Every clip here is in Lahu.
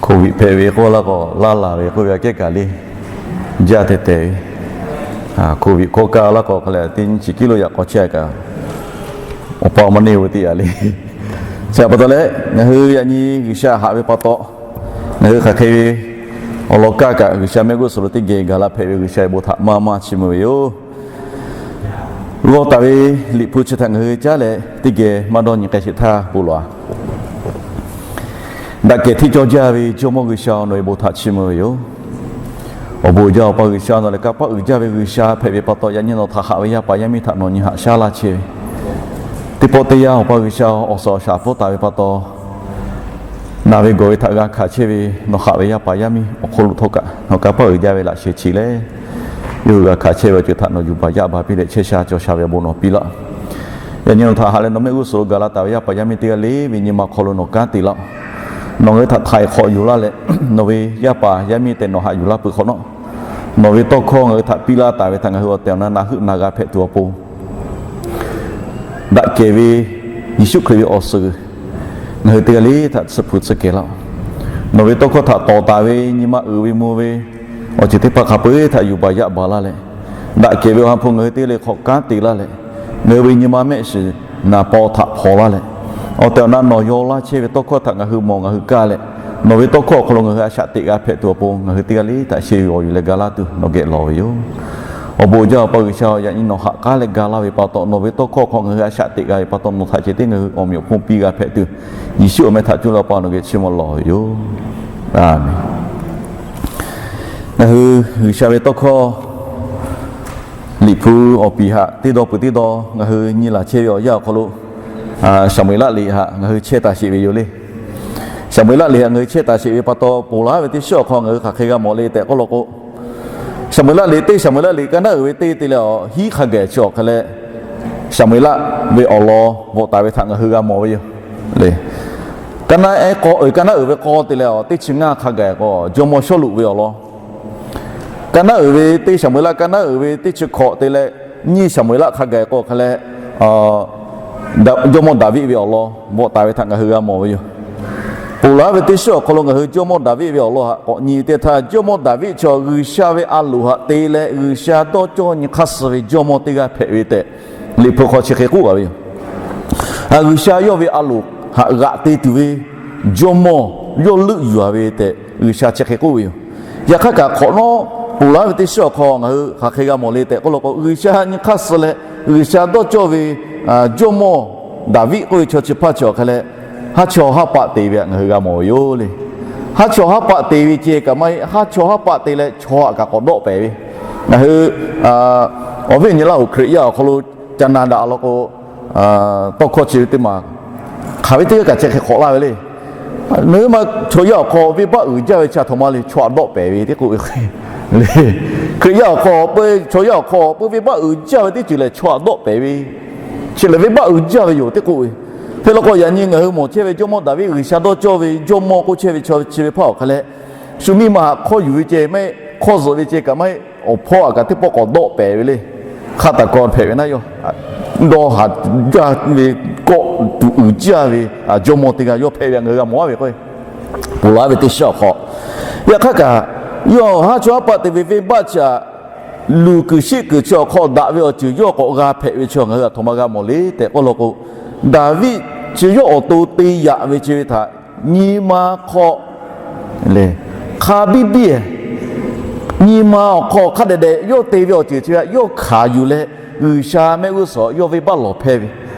Covid hpehꞈ ve k'oˆ laˇ k'o, laˇ laˬ ve k'oˆ ve aꞈ kehˉ kaꞈ le, jaˇ tehˬ tehˬ ve. Covid hkawˇ kaˇ laˇ k'o, hk'a leh teˇ nyi chi kiˉ lo yaꞈ k'aw chehˇ kaꞈ, awˬ pa awˬ ma neˇ ve teˇ yanˇ le. Chi pa taw leh, ngaˬ hui yaꞈ nyi G'uiˬsha haꞈ ve pa taw, ngaˬ hui hk'aˬ hk'e ve awˬ lawn kaˇ kaꞈ, G'uiˬsha mehˆ g'uˇ suhˍ lo teˇ geh gaˬ la hpehꞈ ve G'uiˬsha ve bon htaꞈ maˇ maˇ chiˇ mvuh ve yoˬ. G'aw taˍ ve Liꞈ hpu chi htaꞈ ngaˬ hui caˉ leh teˇ geh maˇ dawˇ nyi k'ai sheˍ htaˇ bon lawˬ-a. Daꞈ kehˬ hteˇ cawˇ jaˇ ve Jawˇmawˇ G'uiˬsha, nawˬ ve bon htaꞈ chiˇ mvuh ve yoˬ. Awˬ bon jaˇ Awˬ pa G'uiˬsha, nawˬ lehˬ kanˇ paˆ uiˍ jaˇ ve G'uiˬsha hpehꞈ ve pa taw, yaꞈ nyi nawˬ htaꞈ haꞈ ve yaˇ paˍ yaˇ miˇ htaꞈ nawˬ nyi haꞈ shaˉ laˇ chehˇ ve, teˇ pawˆ teˇ yanˇ Awˬ pa G'uiˬsha awˬ suhˍ awˬ shaˍ pfuhˇ taˍ ve pa taw, naˬ ve gawˬ ve htaꞈ g'a hkanˍ chehˇ ve nawˬ haꞈ ve yaˇ paˍ yaˇ miˇ awˬ hk'oˆ lo htawˇ kaꞈ, nawˬ kanˇ paˆ uiˍ jaˇ ve laꞈ sheh chi leh, yawˇ hui g'a hkanˍ chehˇ ve awˬ ceuˬ htaꞈ nawˬ yuˬ baˬ yaˇ baˬ piˇ leh chehˇ sha cawˬ sha ve awˬ bon nawˬ piˇ laˇ. Yaꞈ nyi nawˬ htaꞈ haꞈ leh nawˬ mehˆ g'uˇ suhˍ lo gaˬ la taˍ ve yaˇ paˍ yaˇ miˇ teˇ g'aˇ le ve nyi ma hk'aw lo nawˬ kanˉ te laˇ-oˬ. Nawˬ ngaˬ hui htaꞈ htaiˍ hk'awꞈ yuˬ laˇ leh, nawˬ ve yaˇ paˍ yaˇ miˇ tehꞈ nawˬ haꞈ yuˬ laˇ peuˬ hk'awꞈ nawˉ, nawˬ ve tawˇ hkawˇ ngaˬ hui htaꞈ piˇ laˇ taˍ ve htaꞈ ngaˬ hui awˬ tehˬ awˬ na naˬ heuˆ na g'a hpehꞈ tuˬ awˬ pon, daꞈ kehˬ ve Yeˍsuˆ Hkriꞈ ve awˬ suhˍ ngaˬ hui teˇ g'aˇ le htaꞈ tsuhˇ hpu tsuhˇ kehˬ laˇ-oˬ. Nawˬ ve tawˇ hkawˇ htaꞈ tawˍ taˍ ve nyi ma uiˍ ve mvuh ve awˬ ceuˬ teˇ hpaˍ hk'a peu-eˬ htaꞈ yuˬ baˬ yaˇ baˬ laˇ leh, daꞈ kehˬ ve Awˬ ha hpu ngaˬ hui teˇ g'aˇ le hk'awꞈ kanˉ te laˇ leh, ngaˬ hui ve nyi ma mehˆ shiˍ naˍ paw htaꞈ hpaw laˇ leh, awˬ tehˬ awˬ na nawˬ yaw laˇ chehˇ ve tawˇ hkawˇ htaꞈ ngaˬ hui mawˬ ngaˬ hui kaˇ leh, nawˬ ve tawˇ hkawˇ awˬ hk'aw lo ngaˬ hui a shaꞈ teꞈ g'a hpehꞈ tuˬ awˬ pon ngaˬ hui teˇ g'aˇ le htaꞈ sheh yuˬ awˬ yuˬ leh ga laˇ tuˬ nawˬ geh lawˬ ve yoˬ. Awˬ bon jaˇ Awˬ pa G'uiˬsha, yaꞈ nyi nawˬ haꞈ k'aˉ leh ga laˇ ve pa taw, nawˬ ve tawˇ hkawˇ hk'aw ngaˬ hui a shaꞈ teꞈ g'a ve pa taw, nawˬ htaꞈ ceh tiˉ ngaˬ hui awˬ meꞈ awˬ hponˇ piˇ g'a hpehꞈ tuˬ, Yeˍsuˆ awˬ meh htaꞈ cuˇ leh Awˬ pa nawˬ geh chiˇ mvuh lawˬ ve yoˬ. Aˬmenˍ. Ngaˬ hui G'uiˬsha ve tawˇ hkawˇ Liꞈ hpu awˬ piˍ haꞈ teˇ dawˇ peuˬ teˇ dawˇ ngaˬ hui nyi laˬ chehˇ ve awˬ yanˇ awˬ hk'aw lo, Saˍmo-eˍlaˆ liꞈ haꞈ ngaˬ hui chehˇ taˍ sheˍ ve yoˬ le. Saˍmo-eˍlaˆ liꞈ haꞈ ngaˬ hui chehˇ taˍ sheˍ ve pa taw, ponˬ laˬ ve teˇ shiˉ awˬ hk'aw ngaˬ hui hk'aˬ hk'e g'a mawˬ le tehꞈ k'oˆ law k'o, Saˍmo-eˍlaˆ liꞈ teˇ, Saˍmo-eˍlaˆ liꞈ ka naˉ uiˍ ve teˇ te leh awˬ hiˉ hk'a gaˬ chi awˬ hk'a leh, Saˍmo-eˍlaˆ ve awˬ lawn bvuhꞈ taˍ ve htaꞈ ngaˬ hui g'a mawˬ ve yoˬ le. Ka naˉ ehˉ k'aw, ka naˉ uiˍ ve k'aw te leh awˬ teˇ chi ngaˇ hk'a gaˬ k'o, jawˇmawˇ Sawˉluꞈ ve awˬ lawn. Ka naˉ uiˍ ve teˇ, Saˍmo-eˍlaˆ ka naˉ uiˍ ve teˇ chi hkawꞈ te leh nyiˇ Saˍmo-eˍlaˆ hk'a gaˬ k'o hk'a leh, jawˇmawˇ Daˍviˆ ve awˬ lawn bvuhꞈ taˍ ve htaꞈ ngaˬ hui g'a mawˬ ve yoˬ. Ponˬ laˬ ve teˇ shiˉ awˬ hk'aw lo ngaˬ hui jawˇmawˇ Daˍviˆ ve awˬ lawn haꞈ k'awꞈ nyi ve teˇ htaˇ, jawˇmawˇ Daˍviˆ chaw G'uiˬsha ve a loˍ haꞈ te leh G'uiˬsha dawˇ cawˇ nyi hk'aˇ suh ve jawˇmawˇ teˇ g'aˇ hpehꞈ ve tehꞈ, Liꞈ hpu hk'aw chi hk'e k'oˆ gaˇ ve yoˬ. G'uiˬsha yawˇ ve a loˍ haꞈ g'aꞈ te tuˬ ve jawˇmawˇ yawˇ leuˆ yuˬ-a ve tehꞈ G'uiˬsha chi hk'e k'oˆ ve yoˬ. Yaꞈ hk'aˇ kaꞈ hk'awꞈ nawˉ ponˬ laˬ ve teˇ shiˉ awˬ hk'aw ngaˬ hui hk'aˬ hk'e g'a mawˬ le tehꞈ k'oˆ law k'o, G'uiˬsha nyi hk'aˇ suh leh G'uiˬsha dawˇ cawˇ ve jawˇmawˇ Daˍviˆ k'oˆ ve chaw chi hpaˇ chi awˬ hk'a leh, haˉ chawˇ haˉ paˆ te ve htaꞈ ngaˬ hui g'a mawˬ ve yoˬ le. Haˉ chawˇ haˉ paˆ te ve ceh kaꞈ maˇ heˆ, haˉ chawˇ haˉ paˆ te leh chaw htaꞈ kaꞈ k'awꞈ dawˆ pehˍ ve. Ngaˬ hui awˬ viˉ awˬ nyi Laˇ huˍ Hkriꞈ yaˇ awˬ hk'aw lo ca na daꞈ law k'o, tawˇ hkawˇ chi ve teˇ maˬ hk'aˬ ve teˇ g'aˇ kaꞈ chi hk'e hk'awꞈ laˇ ve le. Nawˬ hui ma chaw yaˇ awˬ hk'aw venˇbaˆ uiˍ jaˇ ve chi a htoꞈ ma le, chaw htaꞈ dawˆ pehˍ ve tehꞈ k'oˆ ve. Hkriꞈ yaˇ awˬ hk'aw, chaw yaˇ awˬ hk'aw peu venˇbaˆ uiˍ jaˇ ve teˇ ceuˬ lehˬ chaw htaꞈ dawˆ pehˍ ve. Chi lehˬ venˇbaˆ uiˍ jaˇ ve yoˬ tehꞈ k'oˆ ve. Hk'e law k'o, yaꞈ nyi ngaˬ hui mawˬ chehˇ ve jawˇmawˇ Daˍviˆ G'uiˬsha dawˇ cawˇ ve jawˇmawˇ k'oˆ chehˇ ve chaw chi ve hpaˇ awˬ hk'a leh, shu miˇ ma htaꞈ hk'awˇ yuˬ ve ceh maˇ heˆ, hk'awˇ zuhꞈ ve ceh kaꞈ maˇ heˆ, awˬ hpawˇ htaꞈ kaꞈ teˇ pawˆ k'awꞈ dawˆ pehˍ ve le. Hk'a taˍ kaw hpehꞈ ve naˉ yawˇ dawˇ haˍ jaˇ ve kawˆ tuˬ uiˍ jaˇ ve jawˇmawˇ teˇ g'aˇ yawˇ hpehꞈ ve htaꞈ ngaˬ hui g'a mawˬ-a ve k'o, ponˬ laˬ ve teˇ shiˉ awˬ hk'aw, yaꞈ hk'aˇ kaꞈ yawˇ haˉ chawˇ haˉ paˆ te ve venˇbaˆ chi htaꞈ luˬ kuiˬ sheˆ kuiˬ chi awˬ hk'aw daꞈ ve awˬ ceuˬ yawˇ k'awꞈ g'a hpehꞈ ve chi ngaˬ hui a htoꞈ ma g'a mawˬ le tehꞈ k'oˆ law k'o, Daˍviˆ chi yawˇ awˬ to te yaꞈ ve chi ve htaꞈ nyi ma hk'aw lehˬ, hk'a biˇ biˇ nyi ma awˬ hk'aw hk'a dehꞈ dehꞈ yawˇ te ve awˬ ceuˬ chi ve htaꞈ yawˇ hkanˍ yuˬ leh, G'uiˬsha mehˆ g'uˇ suhˍ yawˇ venˇbaˆ lawˬ hpehˇ ve,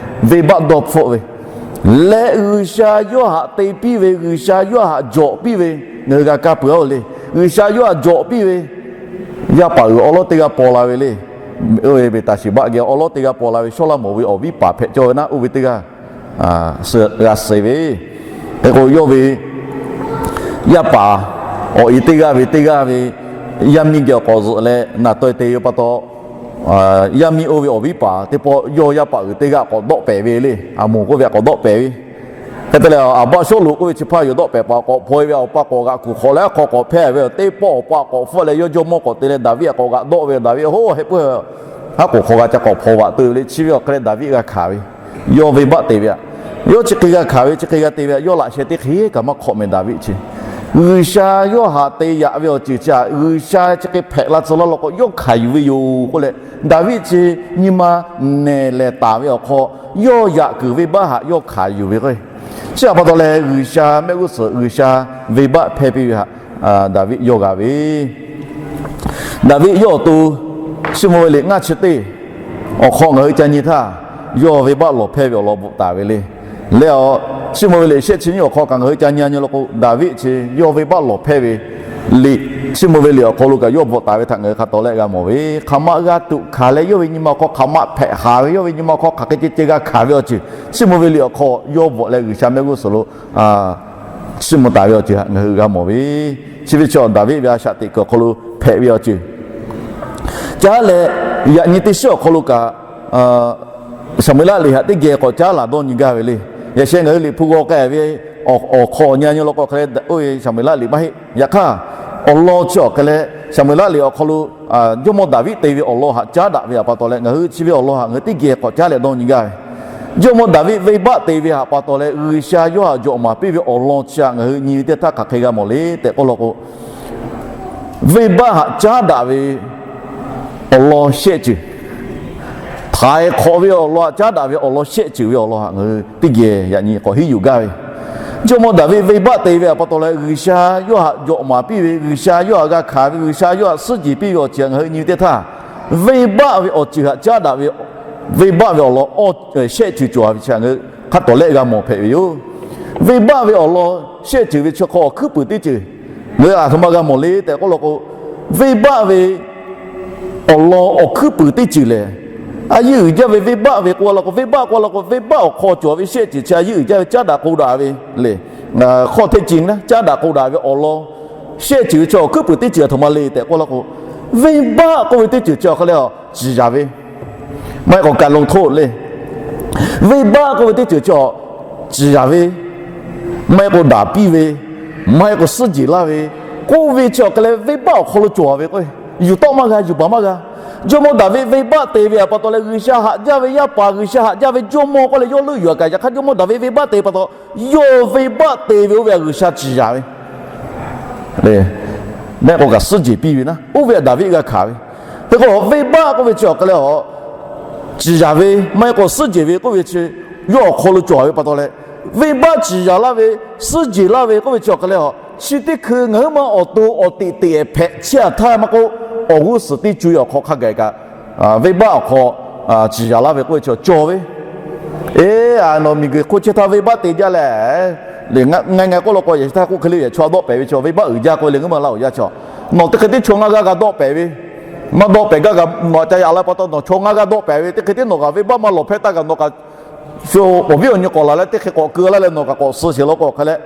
venˇbaˆ dawˇ hpfuhˆ ve, leh G'uiˬsha yawˇ htaꞈ te piˇ ve, G'uiˬsha yawˇ htaꞈ jawꞈ piˇ ve, ngaˬ hui g'a kaˇ peuˬ-a le. G'uiˬsha yawˇ htaꞈ jawꞈ piˇ ve, yaˇ paˍ uiˍ awˉ lawˉ teˇ g'aˇ paw la ve le. Oˇ ve Beˍtaˍsheˍbaˆ geh awˉ lawˉ teˇ g'aˇ paw la ve Sawˉlaꞈmonˍ ve awˬ viˉ paˍ hpehꞈ cawˇ ve naˉ, oˇ ve teˇ g'aˇ g'a suh ve. Hk'e k'o, yawˇ ve yaˇ paˍ awˬ e teˇ g'aˇ ve teˇ g'aˇ ve yaˇ miˇ geh awˬ k'awꞈ zuhꞈ leh naˬ taweh te ve pa taw, yaˇ miˇ oˇ ve awˬ viˉ paˍ teˇ pawˆ yawˇ yaˇ paˍ uiˍ teˇ g'aˇ k'awꞈ dawˆ pehˍ ve le. Aˍmonˍ k'oˆ ve htaꞈ k'awꞈ dawˆ pehˍ ve. Hk'e te leh, Aˍbaˆsawˉluꞈ k'oˆ ve chi hpaˇ yoˬ dawˆ pehˍ paˍ k'awꞈ hpaw e ve, awˬ pa k'awꞈ g'aꞈ kuˬ hk'awꞈ leh, a hk'aw k'awꞈ hpehˇ ve, teˇ pawˆ awˬ pa k'awꞈ hpfuhˆ leh yawˇ jawˇmawˇ k'awꞈ te leh Daˍviˆ htaꞈ k'awꞈ g'aꞈ dawˆ ve, Daˍviˆ hoˉ heh puiˉ haˉ k'oˍ hk'aw g'a ca k'awꞈ hpaw vaꞈ teu ve le. Chi ve awˬ hk'e leh Daˍviˆ g'a hkanˍ ve, yawˇ venˇbaˆ te ve htaꞈ. Yawˇ chi hk'e g'a hkanˍ ve, chi hk'e g'a te ve htaꞈ yawˇ laꞈ sheh teˇ hk'e kaꞈ maˇ hk'awꞈ meh Daˍviˆ chi. G'uiˬsha yawˇ htaꞈ te yaꞈ ve awˬ ceuˬ chi htaꞈ G'uiˬsha chi hk'e hpehꞈ la tcuh laˇ law k'o, yawˇ hkanˍ yuˬ ve yoˬ k'oˆ leh, Daˍviˆ chi nyi ma nehˬ lehˬ taˍ ve awˬ hk'aw, yawˇ yaꞈ kuiˬ venˇbaˆ htaꞈ yawˇ hkanˍ yuˬ ve k'o, chi htaꞈ pa taw leh G'uiˬsha mehˆ g'uˇ suhˍ G'uiˬsha venˇbaˆ hpehˇ piˇ ve htaꞈ Daˍviˆ yawˇ g'a ve Daˍviˆ yawˇ awˬ to, Chiˇ mvuh ve liꞈ ngaˇ chi teˇ awˬ hk'aw ngaˬ hui ca nyi htaˇ, yawˇ venˇbaˆ lawˬ hpehˇ ve awˬ lawn bvuhꞈ taˍ ve le. Leh a, Chiˇ mvuh ve liꞈ shehˆ chi nyiˇ awˬ hk'aw kaꞈ ngaˬ hui ca nyi nyi law k'o, Daˍviˆ chi yawˇ venˇbaˆ lawˬ hpehˇ ve liꞈ, Chiˇ mvuh ve liꞈ awˬ hk'aw lo kaꞈ yawˇ bvuhꞈ taˍ ve htaꞈ ngaˬ hui hk'a tawˍ lehˆ g'a mawˬ ve. Hk'aˬ ma g'a tuꞈ hkanˍ leh yawˇ ve nyi ma awˬ hk'aw hk'aˬ ma hpehꞈ haˍ ve, yawˇ ve nyi ma awˬ hk'aw hk'aˬ hk'e ceh ceh g'a hkanˍ ve awˬ ceuˬ, Chiˇ mvuh ve liꞈ awˬ hk'aw yawˇ bvuhꞈ leh G'uiˬsha mehˆ g'uˇ suhˍ lo Chiˇ mvuh taˍ ve awˬ ceuˬ htaꞈ ngaˬ hui g'a mawˬ ve. Chi ve chi Daˍviˆ ve a shaꞈ teꞈ kuiˬ awˬ hk'aw lo hpehꞈ ve awˬ ceuˬ. Caˉ leh, yaꞈ nyi teˇ shiˉ awˬ hk'aw lo kaꞈ, Saˍmo-eˍlaˆ liꞈ htaꞈ teˇ geh k'awꞈ caˉ laˬ dawˇ nyi gaˇ ve le. Yaꞈ sheh ngaˬ hui liꞈ hpu g'aw k'ai ve awˬ hk'aw nyi nyi law k'o, hk'e leh oˇ ve Saˍmo-eˍlaˆ liꞈ maˇ heˆ. Yaꞈ hk'aˇ, awˬ lawn chi awˬ hk'e leh Saˍmo-eˍlaˆ liꞈ awˬ hk'aw lo Jawˇmawˇ Daˍviˆ te ve awˬ lawn htaꞈ caˉ daꞈ ve htaꞈ pa taw leh ngaˬ hui chi ve awˬ lawn htaꞈ ngaˬ hui teˇ geh k'awꞈ caˉ leh dawˇ nyi gaˇ ve. Jawˇmawˇ Daˍviˆ venˇbaˆ te ve htaꞈ pa taw leh G'uiˬsha yawˇ htaꞈ jawꞈ maˍ piˇ ve awˬ lawn chi htaꞈ ngaˬ hui nyi ve teˇ htaˇ hk'aˬ hk'e g'a mawˬ le tehꞈ k'oˆ law k'o, venˇbaˆ htaꞈ caˉ daꞈ ve awˬ lawn shehˆ ceuˬ, htaiˍ hk'awꞈ ve awˬ lawn htaꞈ caˉ daꞈ ve awˬ lawn shehˆ ceuˬ ve awˬ lawn htaꞈ ngaˬ hui teˇ geh yaꞈ nyi k'awꞈ hiˉ yuˬ gaˇ ve. Jawˇmawˇ Daˍviˆ venˇbaˆ te ve htaꞈ pa taw leh G'uiˬsha yawˇ htaꞈ jawꞈ maˍ piˇ ve, G'uiˬsha yawˇ htaꞈ g'a hkanˍ ve, G'uiˬsha yawˇ htaꞈ suhˉ jeˬ piˇ ve awˬ ceuˬ htaꞈ ngaˬ hui nyi ve teˇ htaˇ, venˇbaˆ ve awˬ ceuˬ htaꞈ caˉ daꞈ ve, venˇbaˆ ve awˬ lawn shehˆ ceuˬ cawˬ ve chi htaꞈ ngaˬ hui hk'a tawˍ lehˆ g'a mawˬ hpehꞈ ve yoˬ. Venˇbaˆ ve awˬ lawn shehˆ ceuˬ ve chi hk'aw awˬ hkuiˉ puiˍ teˇ ceuˬ ngaˬ hui aˬ htoꞈ ma g'a mawˬ le tehꞈ k'oˆ law k'o, venˇbaˆ ve awˬ lawn awˬ hkuiˉ puiˍ teˇ ceuˬ lehˬ, a yiˇ uiˍ jaˇ ve venˇbaˆ ve k'oˆ law k'o, venˇbaˆ k'oˆ law k'o, venˇbaˆ awˬ hk'aw cawˬ ve shehˆ ceuˬ chi a yiˇ uiˍ jaˇ ve caˉ daꞈ k'o daꞈ ve le. Hk'aw hteˇ ceuˬ na caˉ daꞈ k'o daꞈ ve awˬ lawn shehˆ ceuˬ ve chi awˬ hkuiˉ puiˍ teˇ ceuˬ aˬ htoꞈ ma le tehꞈ k'oˆ law k'o, venˇbaˆ k'oˆ ve teˇ ceuˬ chi awˬ hk'aw leh a ciˍ yaˍ ve, maˇ heˆ k'o kaˍ loˍ htoˆ le. Venˇbaˆ k'oˆ ve teˇ ceuˬ chi ciˍ yaˍ ve, maˇ heˆ k'o daꞈ piˇ ve, maˇ heˆ k'o suhˉ jeˬ laˇ ve, k'oˆ ve chi awˬ hk'e leh venˇbaˆ awˬ hk'aw lo cawˬ ve k'o, yuˬ tawˆ maˇ g'a, yuˬ baˬ maˇ g'a. Jawˇmawˇ Daˍviˆ venˇbaˆ te ve htaꞈ pa taw leh G'uiˬsha haꞈ jaˇ ve yaˇ paˍ, G'uiˬsha haꞈ jaˇ ve jawˇmawˇ k'oˆ leh yawˇ leuˆ yuˬ a kaꞈ, yaꞈ hk'aˇ Jawˇmawˇ Daˍviˆ venˇbaˆ te pa taw, yawˇ venˇbaˆ te ve oˇ ve htaꞈ G'uiˬsha ciˍ yaˍ ve le. Maˇ heˆ k'o kaꞈ suhˉ jeˬ piˇ ve na, oˇ ve htaꞈ Daˍviˆ g'a hkanˍ ve. Hk'e k'o venˇbaˆ k'oˆ ve chi awˬ hk'e leh a ciˍ yaˍ ve, maˇ heˆ k'o suhˉ jeˬ ve k'oˆ ve chi yawˇ awˬ hk'aw lo cawˬ ve pa taw leh, venˇbaˆ ciˍ yaˍ laˇ ve, suhˉ jeˬ laˇ ve k'oˆ ve chi awˬ hk'e leh a, chi teˇ hkui ngaˬ huiˉ ma awˬ to awˬ teꞈ teꞈ hpehꞈ chehˇ a htaˇ maˇ k'oˆ, awˬ g'uˇ suhˍ teˇ co awˬ hk'aw hk'a gaˬ kaꞈ, venˇbaˆ awˬ hk'aw ciˍ yaˍ laˇ ve k'oˆ ve chi cawˬ ve. Eˬ, nawˬ miˬguiˬ hk'oˆ chehˇ htaˇ venˇbaˆ te jaˇ leh, ngaˬ ngaˬ k'oˆ law k'o, yaꞈ sheh htaˇ k'oˆ hk'e le, yaꞈ chaw dawˆ pehˍ ve chi venˇbaˆ uiˍ jaˇ k'oˆ ve le, ngaˬ huiˉ ma laˇ oˬ jaˇ chaw. Nawˬ teˇ hk'e teˇ chaw ngaˇ g'aˇ g'a dawˆ pehˍ ve, maˇ dawˆ pehˍ gaˇ kaꞈ nawˬ ca yaꞈ la pa taw nawˬ chaw ngaˇ g'aˇ dawˆ pehˍ ve, teˇ hk'e tiˉ nawˬ kaꞈ venˇbaˆ maˇ lawˬ hpehˇ taˇ kaꞈ nawˬ kaꞈ awˬ viˉ awˬ nyi k'awꞈ laˬ leh teˇ hk'e k'awꞈ keu laˇ leh nawˬ kaꞈ k'awꞈ suh sheˍ law k'o hk'e leh,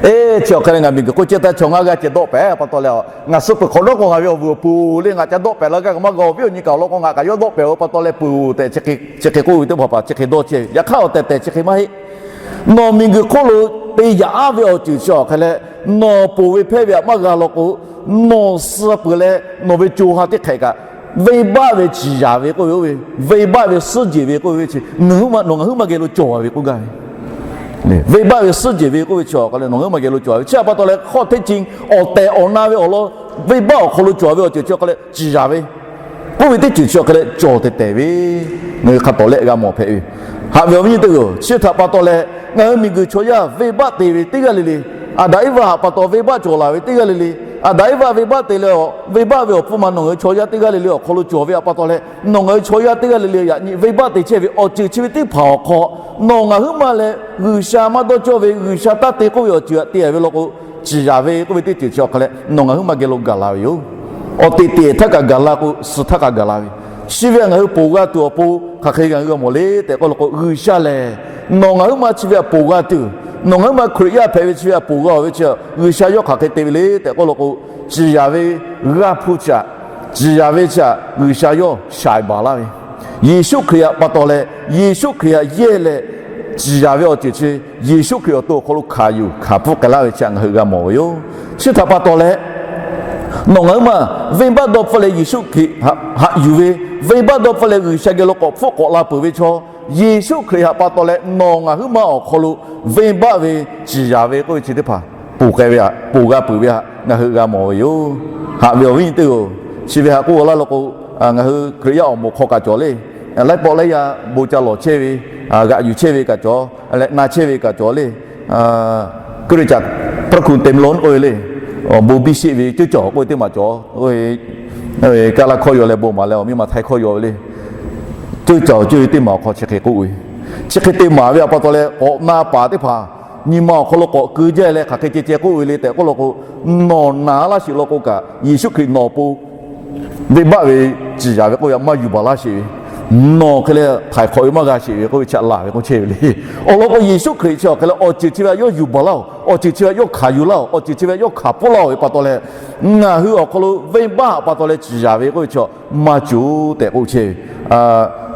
eˬ, chi awˬ hk'e leh ngaˬ miˬguiˬ hk'oˆ chehˇ htaˇ chaw ngaˇ g'aˇ ceh dawˆ pehˍ pa taw leh, ngaˬ suh peuˬ hk'awꞈ nawˉ k'o ngaˬ ve awˬ vuiˬ awˬ pon le, ngaˬ ca dawˆ pehˍ la gaˇ kaꞈ maˇ g'a, awˬ viˉ awˬ nyi kaꞈ awˬ lawn k'o ngaˬ kaꞈ yawˇ dawˆ pehˍ-oˬ pa taw leh peuˬ-oˬ tehꞈ chi hk'e k'oˆ ve teˇ hpaˍ hpaˍ chi hk'e dawˇ chehˇ ve. Yaꞈ hk'aˇ awˬ tehˬ tehˬ chi hk'e maˇ heˆ. Nawˬ miˬguiˬ hk'oˆ lo te yaꞈ-aˉ ve awˬ ceuˬ chi awˬ hk'e leh, nawˬ ponˬ ve hpehˇ ve htaꞈ maˇ g'a law k'o, nawˬ suh peuˬ leh nawˬ ve co ha teˇ hk'ehꞈ kaꞈ, venˇbaˆ ve ciˍ yaˍ ve k'oˆ ve oˇ ve, venˇbaˆ ve suhˉ jeˬ ve k'oˆ ve chi, nawˬ ngaˬ huiˉ ma geh lo cawˬ ve k'oˆ gaˇ ve. Venˇbaˆ ve suhˉ jeˬ ve k'oˆ ve chi awˬ hk'e leh nawˬ ngaˬ huiˉ ma geh lo cawˬ ve. Chi htaꞈ pa taw leh hk'aw hteˇ ceuˬ awˬ tehˬ awˬ na ve awˬ lawn venˇbaˆ awˬ hk'aw lo cawˬ ve awˬ ceuˬ chi awˬ hk'e leh ciˍ yaˍ ve k'oˆ ve teˇ ceuˬ chi awˬ hk'e leh cawˬ tehˬ tehˬ ve, ngaˬ hui hk'a tawˍ lehˆ g'a mawˬ hpehꞈ ve. Haꞈ ve awˬ viˉ nyi teˇ g'aˇ-oˬ, chi htaꞈ pa taw leh ngaˬ hui miˬguiˬ chaw yaˇ venˇbaˆ te ve teˇ g'aˇ le le, Aˍdanˍ Eˇvaˆ htaꞈ pa taw venˇbaˆ cawˬ laˬ ve teˇ g'aˇ le le, Aˍdanˍ Eˇvaˆ venˇbaˆ te leh a, venˇbaˆ ve awˬ hpfuhˇ ma nawˬ ngaˬ hui chaw yaˇ teˇ g'aˇ le le awˬ hk'aw lo cawˬ ve htaꞈ pa taw leh, nawˬ ngaˬ hui chaw yaˇ teˇ g'aˇ le le yaꞈ nyi venˇbaˆ te chehˇ ve awˬ ceuˬ chi ve teˇ hpaˍ awˬ hk'aw, nawˬ ngaˬ huiˉ ma leh G'uiˬsha maˇ dawˇ cawˇ ve G'uiˬsha taˇ te k'oˆ ve awˬ ceuˬ htaꞈ te-a ve law k'o, ciˍ yaˍ ve k'oˆ ve teˇ ceuˬ chi awˬ hk'e leh nawˬ ngaˬ huiˉ ma geh lo gaˬ la ve yoˬ. Awˬ teꞈ teꞈ htaˇ kaꞈ gaˬ la k'o, suh htaˇ kaꞈ gaˬ la ve. Chi ve htaꞈ ngaˬ hui ponˬ g'a tuˬ awˬ pon hk'aˬ hk'e ngaˬ hui g'a mawˬ le tehꞈ k'oˆ law k'o, G'uiˬsha lehˬ nawˬ ngaˬ huiˉ ma chi ve htaꞈ ponˬ g'a tuˬ, nawˬ ngaˬ huiˉ ma Hkriꞈ yaˇ hpehꞈ ve chi ve htaꞈ ponˬ g'a-oˬ ve chi, G'uiˬsha yawˇ hk'aˬ hk'e te ve le tehꞈ k'oˆ law k'o, ciˍ yaˍ ve g'aˇ hpu chi htaꞈ, ciˍ yaˍ ve chi htaꞈ G'uiˬsha yawˇ shaiˍ baˬ laˇ ve, Yeˍsuˆ Hkriꞈ htaꞈ pa taw leh, Yeˍsuˆ Hkriꞈ htaꞈ yehˇ leh, ciˍ yaˍ ve awˬ ceuˬ chi Yeˍsuˆ Hkriꞈ awˬ to awˬ hk'aw lo hkanˍ yuˬ hkanˍ pfuhˇ k'ai laˇ ve chi htaꞈ ngaˬ hui g'a mawˬ ve yoˬ. Chi htaꞈ pa taw leh, nawˬ ngaˬ huiˉ ma venˇbaˆ dawˇ hpfuhˆ leh Yeˍsuˆ Hkriꞈ haꞈ yuˬ ve, venˇbaˆ dawˇ hpfuhˆ leh G'uiˬsha geh lo k'awꞈ hpfuhˆ k'awꞈ la peuˬ ve chaw, Yeˍsuˆ Hkriꞈ htaꞈ pa taw leh nawˬ ngaˬ huiˉ ma awˬ hk'aw lo venˇbaˆ ve ciˍ yaˍ ve k'oˆ ve chi teˇ hpaˍ ponˬ k'ai ve htaꞈ, ponˬ g'a peuˬ ve htaꞈ ngaˬ hui g'a mawˬ ve yoˬ. Haꞈ ve awˬ viˉ awˬ nyi teˇ-oˬ, chi ve htaꞈ k'oˆ laˇ law k'o, ngaˬ hui Hkriꞈ yaˇ awˬ moˍ hk'aw kaꞈ cawˬ le. Laiˉ pawˆ laiˉ yaˇ bon ca lawˬ chehˇ ve, g'aꞈ yuˬ chehˇ ve kaꞈ cawˬ leh, na chehˇ ve kaꞈ cawˬ le. K'oˆ ve htaꞈ พระคุณเต็มล้น k'oˆ ve le. Awˬ bon biˇ sheˆ ve ceuˇ cawˬ k'oˆ ve teˇ maˬ cawˬ. Kaˆ laˇ hkawˇ yaw leh bon maˍ leh, awˬ miˇ ma Htaiˇ hkawˇ yaw ve le. Ceuˇ cawˬ ceuˇ ve teˇ maˬ awˬ hk'aw chi hk'e k'oˆ ve, chi hk'e te maˍ ve htaꞈ pa taw leh, k'awꞈ na paˍ teˇ hpaˍ nyi ma awˬ hk'aw lo k'awꞈ keu jaˇ leh, hk'aˬ hk'e ceh ceh k'oˆ ve le tehꞈ k'oˆ law k'o, nawˬ na laˇ sheˍ law k'o kaꞈ, Yeˍsuˆ Hkriꞈ nawˬ awˬ pon venˇbaˆ ve ciˍ yaˍ ve k'oˆ ve htaꞈ maˇ yuˬ baˬ laˇ sheˍ ve. Nawˬ hk'e leh htaiˍ hk'awꞈ ve maˇ g'a sheˍ ve k'oˆ ve chi htaꞈ laˬ ve k'oˆ chehˇ ve le. Awˬ lawn k'o, Yeˍsuˆ Hkriꞈ chi awˬ hk'e leh awˬ ceuˬ chi ve htaꞈ yawˇ yuˬ baˬ laˇ-oˬ, awˬ ceuˬ chi ve htaꞈ yawˇ hkanˍ yuˬ laˇ-oˬ, awˬ ceuˬ chi ve htaꞈ yawˇ hkanˍ pfuhˇ laˇ-oˬ ve pa taw leh, ngaˬ hui awˬ hk'aw lo venˇbaˆ htaꞈ pa taw leh ciˍ yaˍ ve k'oˆ ve chi maˇ cawˬ tehꞈ k'oˆ chehˇ ve.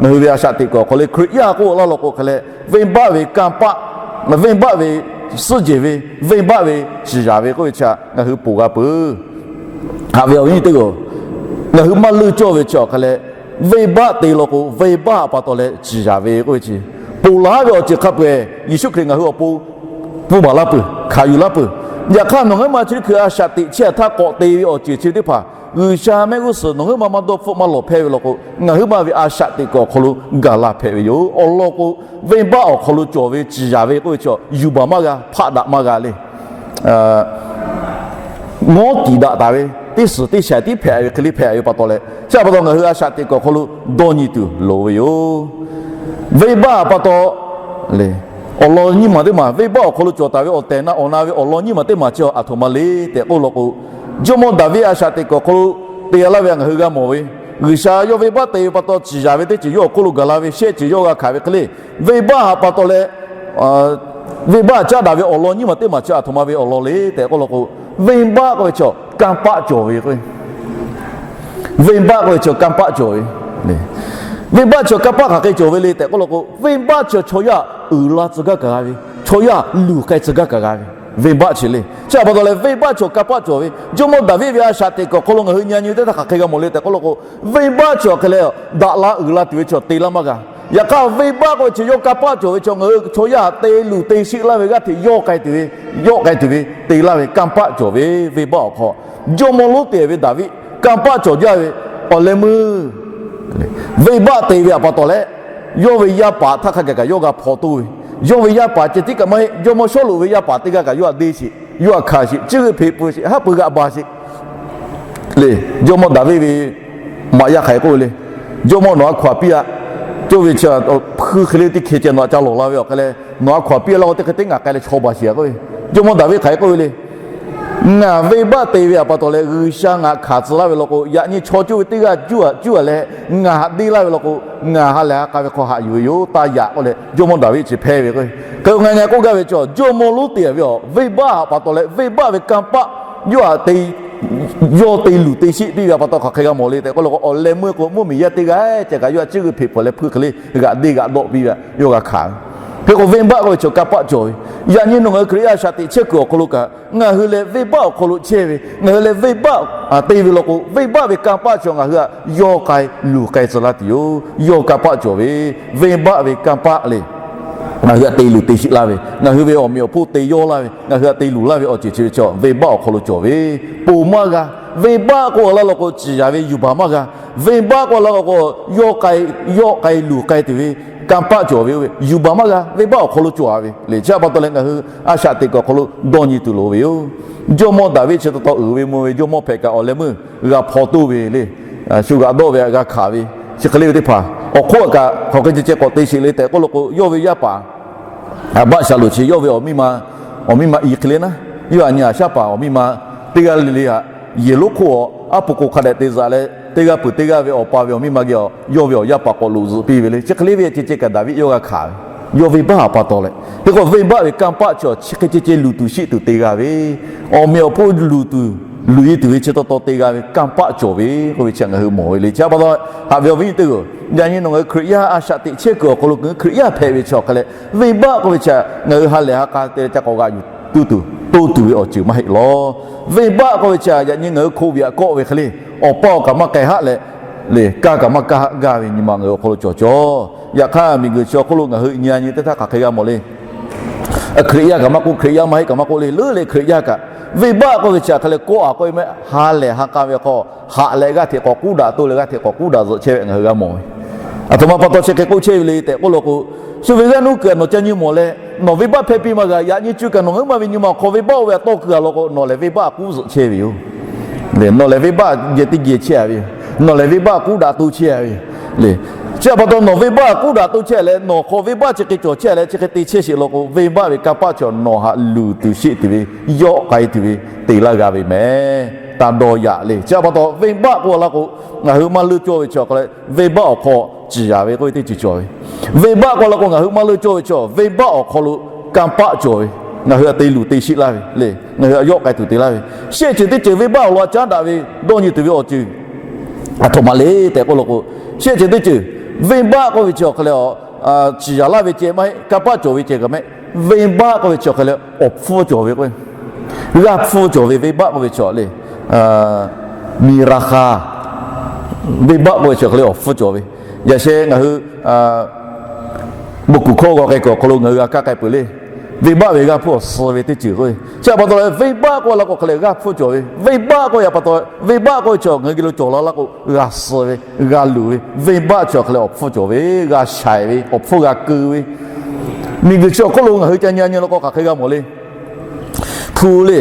Ngaˬ hui ve a shaꞈ teꞈ kuiˬ awˬ hk'aw lo Hkriꞈ yaˇ k'oˆ laˇ law k'o hk'e leh, venˇbaˆ ve kanˇ paˆ, venˇbaˆ ve suhˉ jehˬ ve, venˇbaˆ ve ciˍ yaˍ ve k'oˆ ve chi htaꞈ ngaˬ hui ponˬ g'a peuˬ. Haꞈ ve awˬ viˉ teˇ-oˬ, ngaˬ hui maˇ leuˇ cawˇ ve chi awˬ hk'e leh, venˇbaˆ te law k'o, venˇbaˆ pa taw leh ciˍ yaˍ ve k'oˆ ve chi, ponˬ laˬ ve awˬ ceuˬ hk'a peu-eˬ Yeˍsuˆ Hkriꞈ ngaˬ hui awˬ pon pfuhˇ baˬ laˇ peuˬ, hkanˍ yuˬ laˇ peuˬ. Yaꞈ hk'aˇ, nawˬ ngaˬ hui ma chi teˇ hkui a shaꞈ teꞈ chehˇ htaˇ k'awꞈ te ve awˬ ceuˬ chi teˇ hpaˍ, G'uiˬsha mehˆ g'uˇ suhˍ nawˬ ngaˬ hui ma maˇ dawˇ hpfuhˆ maˇ lawˬ hpehˇ ve law k'o, ngaˬ hui ma ve a shaꞈ teꞈ kuiˬ awˬ hk'aw lo gaˬ la hpehꞈ ve yoˬ. Awˬ lawn k'o, venˇbaˆ awˬ hk'aw lo cawˬ ve ciˍ yaˍ ve k'oˆ ve chi yuˬ baˬ maˇ g'a, hpaˆ daꞈ maˇ g'a le. Ngawˉ tiˍ daꞈ taˍ ve teˇ suhˍ teˇ shaiˍ tiˉ hpehꞈ ve hk'e le hpehꞈ ve pa taw leh, chi htaꞈ pa taw ngaˬ hui a shaꞈ teꞈ kuiˬ awˬ hk'aw lo dawˇ nyi tuˬ loˍ ve yoˬ. Venˇbaˆ pa taw le, awˬ lawn nyiˇ maˬ teˇ maˬ, venˇbaˆ awˬ hk'aw lo cawˬ taˍ ve awˬ tehˬ na awˬ na ve awˬ lawn nyiˇ maˬ teˇ maˬ chi aˬ htoꞈ ma le tehꞈ k'oˆ law k'o, Jawˇmawˇ Daˍviˆ a shaꞈ teꞈ kuiˬ awˬ hk'aw lo te g'a laˇ ve htaꞈ ngaˬ hui g'a mawˬ ve, G'uiˬsha yawˇ venˇbaˆ te ve pa taw ciˍ yaˍ ve teˇ ceuˬ yawˇ awˬ hk'oˆ lo gaˬ la ve shehˆ ceuˬ yawˇ g'a hkanˍ ve hk'e le, venˇbaˆ htaꞈ pa taw leh, venˇbaˆ caˉ daꞈ ve awˬ lawn nyiˇ maˬ teˇ maˬ chi aˬ htoꞈ ma ve awˬ lawn le tehꞈ k'oˆ law k'o, venˇbaˆ k'oˆ ve chi kanˇ paˆ cawˬ ve k'o, venˇbaˆ k'oˆ ve chi kanˇ paˆ cawˬ ve. Venˇbaˆ chi kanˇ paˆ hk'aˬ hk'e cawˬ ve le tehꞈ k'oˆ law k'o, venˇbaˆ chi chaw yaˇ uiˍ la tcuh gaˇ kaꞈ g'a ve, chaw yaˇ luˬ k'ai tcuh gaˇ kaꞈ g'a ve, venˇbaˆ chi le. Chi htaꞈ pa taw leh venˇbaˆ chi kanˇ paˆ cawˬ ve. Jawˇmawˇ Daˍviˆ ve a shaꞈ teꞈ kuiˬ awˬ hk'aw lo ngaˬ hui nyi nyi teˇ htaˇ hk'aˬ hk'e g'a mawˬ le tehꞈ k'oˆ law k'o, venˇbaˆ chi awˬ hk'e leh daꞈ la uiˍ la tuˬ ve chi te laˇ maˇ g'a. Yaꞈ hk'aˇ, venˇbaˆ k'oˆ ve chi yawˇ kanˇ paˆ cawˬ ve chi ngaˬ hui chaw yaˇ htaꞈ te luˬ te sheˆ laˇ ve g'aˇ hteꞈ yawˇ k'ai tuˬ ve, yawˇ k'ai tuˬ ve te laˇ ve kanˇ paˆ cawˬ ve venˇbaˆ awˬ hk'aw, jawˇmawˇ lonˉ te ve Daˍviˆ kanˇ paˆ cawˬ jaˇ ve awˬ leh meuˇ venˇbaˆ te ve htaꞈ pa taw leh, yawˇ ve yaˇ paˍ htaˇ hk'a gaˬ kaꞈ yawˇ g'a hpaw toˇ ve, yawˇ ve yaˇ paˍ ceh tiˉ kaꞈ maˇ heˆ, jawˇmawˇ Sawˉluꞈ ve yaˇ paˍ teˇ g'aˇ kaꞈ yawˇ htaꞈ deˇ sheˍ, yawˇ htaꞈ hkanˍ sheˍ, cuˇ g'euˆ hpeꞈ pui sheˍ, haˉ pui g'aꞈ ba sheˍ le. Jawˇmawˇ Daˍviˆ ve maꞈ yaˇ hk'aˬ hk'e k'oˆ ve le, Jawˇmawˇ nawˬ a hkaw aˬ piˇ-a, cawˇ ve chi hpuiˇ hk'e le teˇ hkeh ceh nawˬ htaꞈ ca lawˬ la ve awˬ hk'e leh, nawˬ a hkaw aˬ piˇ-a laˇ k'o teˇ hk'e teˇ ngaˬ k'ai leh chaw baˬ sheˍ-a k'oˆ ve. Jawˇmawˇ Daˍviˆ hk'aˬ hk'e k'oˆ ve le, ngaˬ venˇbaˆ te ve htaꞈ pa taw leh G'uiˬsha ngaˬ hkanˍ tcuh laˇ ve law k'o, yaꞈ nyi chaw cawˇ ve teˇ g'aˇ cuˇ-a leh ngaˬ htaꞈ deˇ laˇ ve law k'o, ngaˬ ha lehˬ ha k'a ve hk'aw haꞈ yuˬ ve yoˬ, taˇ yaꞈ k'oˆ leh Jawˇmawˇ Daˍviˆ chi hpehˇ ve k'o, hk'e ngaˬ ngaˬ k'oˆ gaˇ ve chi jawˇmawˇ lonˉ te ve venˇbaˆ htaꞈ pa taw leh venˇbaˆ ve kanˇ paˆ yawˇ htaꞈ te yawˇ te luˬ te sheˆ piˇ ve htaꞈ pa taw hk'aˬ hk'e g'a mawˬ le tehꞈ k'oˆ law k'o, awˬ leh meuˇ k'o mvuhˇmiˬ yaˇ teˇ g'aˇ ceh kaꞈ yawˇ htaꞈ cuˇ g'euˆ hpeꞈ pui leh hpuiˇ hk'e le g'aꞈ deˇ g'aꞈ dawˆ piˇ ve yawˇ g'a hkanˍ ve. Hk'e k'o, venˇbaˆ k'oˆ ve chi kanˇ paˆ cawˬ ve. Yaꞈ nyi nawˬ ngaˬ hui Hkriꞈ yaˇ a shaꞈ teꞈ chehˇ kuiˬ awˬ hk'aw lo kaꞈ, ngaˬ hui leh venˇbaˆ awˬ hk'aw lo chehˇ ve, ngaˬ hui leh venˇbaˆ te ve law k'o, venˇbaˆ ve kanˇ paˆ chi ngaˬ hui htaꞈ yawˇ k'ai luˬ k'ai tcuh laˇ tuˬ yoˬ. Yawˇ kanˇ paˆ cawˬ ve, venˇbaˆ ve kanˇ paˆ le. Ngaˬ hui htaꞈ te luˬ te sheˆ laˇ ve, ngaˬ hui ve awˬ meꞈ awˬ hponˇ te yawˇ laˇ ve, ngaˬ hui htaꞈ te luˬ laˇ ve awˬ ceuˬ chi ve chi venˇbaˆ awˬ hk'aw lo cawˬ ve, ponˬ maˇ g'a. Venˇbaˆ k'oˆ laˇ law k'o, ciˍ yaˍ ve yuˬ baˬ maˇ g'a. Venˇbaˆ k'oˆ laˇ law k'o, yawˇ k'ai, yawˇ k'ai luˬ k'ai tuˬ ve kanˇ paˆ cawˬ ve, yuˬ baˬ maˇ g'a. Venˇbaˆ awˬ hk'aw lo cawˬ-a ve le. Chi htaꞈ pa taw leh ngaˬ hui a shaꞈ teꞈ kuiˬ awˬ hk'aw lo dawˇ nyi tuˬ loˍ ve yoˬ. Jawˇmawˇ Daˍviˆ chi taw taw uiˍ ve mvuh ve jawˇmawˇ hpehꞈ kaꞈ awˬ leh meuˇ g'a hpaw toˇ ve le. Shu g'aꞈ dawˆ ve htaꞈ g'a hkanˍ ve, chi hk'e le ve teˇ hpaˍ awˬ hk'oˆ kaꞈ hk'aˬ hk'e ceh ceh k'awꞈ te sheˍ le tehꞈ k'oˆ law k'o, yawˇ ve yaˇ paˍ Aˍbaˆshaˍlonˍ chi yawˇ ve awˬ miˇ ma, awˬ miˇ ma i hk'e le naˉ, yawˇ htaꞈ nyi aˍ shaˉ paˍ awˬ miˇ ma teˇ g'aˇ le le htaꞈ yehˬ lonˉ hk'oˆ awˬ aˉ po k'o hk'a dehꞈ te zaꞈ leh, teˇ g'aˇ peuˬ teˇ g'aˇ ve awˬ pa ve awˬ miˇ ma geh awˬ yawˇ ve awˬ yaˇ paˍ k'awꞈ loꞈ zuhꞈ piˇ ve le. Chi hk'e le ve ceh ceh kaꞈ Daˍviˆ yawˇ g'a hkanˍ ve, yawˇ venˇbaˆ htaꞈ pa taw leh. Hk'e k'o, venˇbaˆ ve kanˇ paˆ chi chi hk'e ceh ceh luˬ tuˬ sheˆ tuˬ te g'a ve, awˬ meꞈ awˬ hponˇ luˬ tuˬ, luˬ-e tuˬ ve chi taw taw te g'a ve kanˇ paˆ cawˬ ve k'oˆ ve chi ngaˬ hui mawˬ ve le. Chi htaꞈ pa taw, haꞈ ve awˬ viˉ nyi teˇ-oˬ, yaꞈ nyi nawˬ ngaˬ hui Hkriꞈ yaˇ a shaꞈ teꞈ chehˇ kuiˬ awˬ hk'aw lo ngaˬ hui Hkriꞈ yaˇ hpehꞈ ve chi awˬ hk'a leh, venˇbaˆ k'oˆ ve chi ngaˬ hui ha lehˬ ha k'a te leh ca k'awꞈ g'aꞈ yuˬ tuˬ, toˇ tuˬ ve awˬ ceuˬ maˇ heˆ law. Venˇbaˆ k'oˆ ve chi yaꞈ nyi ngaˬ hui hko ve htaꞈ kawˆ ve hk'e le, awˬ pa awˬ kaꞈ maˇ k'ai haˆ leh, le kaˇ kaꞈ maˇ kaˇ haˆ gaˇ ve nyi ma ngaˬ hui awˬ hk'aw lo cawˬ cawˬ. Yaꞈ hk'aˇ, miˬguiˬ chi awˬ hk'oˆ lo ngaˬ hui nyi a nyi teˇ htaˇ hk'aˬ hk'e g'a mawˬ le. Hkriꞈ yaˇ kaꞈ maˇ k'oˆ, Hkriꞈ yaˇ maˇ heˆ kaꞈ maˇ k'oˆ le, leuˉ leh Hkriꞈ yaˇ kaꞈ venˇbaˆ k'oˆ ve chi hk'e leh kawˆ a k'oˆ ve mehˆ, ha lehˬ ha k'a ve hk'aw haꞈ leh g'aˇ hteꞈ k'awꞈ k'uˉ daꞈ to leh g'aˇ hteꞈ k'awꞈ k'uˉ daꞈ zuhꞈ chehˇ ve ngaˬ hui g'a mawˬ ve. Aˬ htoꞈ ma pa taw chi hk'e k'oˆ chehˇ ve le tehꞈ k'oˆ law k'o, shu ve g'aˇ nuˇ kuiˬ a nawˬ ca nyi mawˬ leh, nawˬ venˇbaˆ hpehˇ piˇ maˇ g'a. Yaꞈ nyi cuˇ kaꞈ nawˬ ngaˬ huiˉ ma ve nyi ma awˬ hk'aw venˇbaˆ oˇ ve htaꞈ tawˇ keu a law k'o, nawˬ lehˬ venˇbaˆ k'uˉ zuhꞈ chehˇ ve yoˬ. Nawˬ lehˬ venˇbaˆ geh teˇ geh chehˇ a ve yoˬ. Nawˬ lehˬ venˇbaˆ k'uˉ daꞈ to chehˇ a ve yoˬ le. Chi htaꞈ pa taw nawˬ venˇbaˆ k'uˉ daꞈ to chehˇ leh nawˬ hk'aw venˇbaˆ chi hk'e cawˬ chehˇ leh chi hk'e te chehˇ sheˍ law k'o, venˇbaˆ ve kanˇ paˆ chi nawˬ haꞈ luˬ tuˬ sheˆ tuˬ ve, yawˆ k'ai tuˬ ve te laˇ g'a ve mehˍ. Taˇ dawˇ yaꞈ le. Chi htaꞈ pa taw venˇbaˆ k'oˆ laˇ k'o, ngaˬ hui maˇ leuˇ cawˇ ve chi awˬ hk'aw leh venˇbaˆ awˬ hk'aw ciˍ yanˍ ve k'oˆ ve teˇ ceuˬ cawˬ ve. Venˇbaˆ k'oˆ laˇ k'o ngaˬ hui maˇ leuˇ cawˇ ve chi venˇbaˆ awˬ hk'aw lo kanˇ paˆ cawˬ ve, ngaˬ hui htaꞈ te luˬ te sheˆ laˇ ve le, ngaˬ hui htaꞈ yawˆ k'ai tuˬ te laˇ ve. Shehˆ ceuˬ teˇ ceuˬ venˇbaˆ awˬ lawn caˉ daꞈ ve dawˇ nyi tuˬ ve awˬ ceuˬ aˬ htoꞈ ma le tehꞈ k'oˆ law k'o, shehˆ ceuˬ teˇ ceuˬ venˇbaˆ k'oˆ ve chi awˬ hk'aw leh a, ciˍ yanˍ laˇ ve ceh maˇ heˆ, kanˇ paˆ cawˬ ve ceh kaꞈ maˇ heˆ. Venˇbaˆ k'oˆ ve chi awˬ hk'aw leh awˬ hpfuhˇ cawˬ ve k'o, g'aˇ hpfuhˇ cawˬ ve venˇbaˆ k'oˆ ve chi le, miˬ raˍ hk'a venˇbaˆ k'oˆ ve chi awˬ hk'aw leh awˬ hpfuhˇ cawˬ ve. Yaꞈ sheh ngaˬ hui bon kuˬ hkawˇ g'aw k'ai kuiˬ awˬ hk'aw lo ngaˬ hui g'a kaˇ k'ai peuˬ le. Venˇbaˆ ve g'aˇ hpfuhˇ awˬ suh ve teˇ ceuˬ k'o, chi htaꞈ pa taw leh venˇbaˆ k'oˆ laˇ k'o hk'aw leh g'aˇ hpfuhˇ cawˬ ve. Venˇbaˆ k'oˆ yaꞈ pa taw, venˇbaˆ k'oˆ ve chi ngaˬ hui geh lo cawˬ la laˇ k'o, g'a suh ve, g'a luˬ ve. Venˇbaˆ chi awˬ hk'aw leh awˬ hpfuhˇ cawˬ ve, g'a shaiˍ ve, awˬ hpfuhˇ g'a keu ve. Miˬguiˬ chi awˬ hk'oˆ lo ngaˬ hui ca nyi a nyi law k'o hk'aˬ hk'e g'a mawˬ le. Hpu le,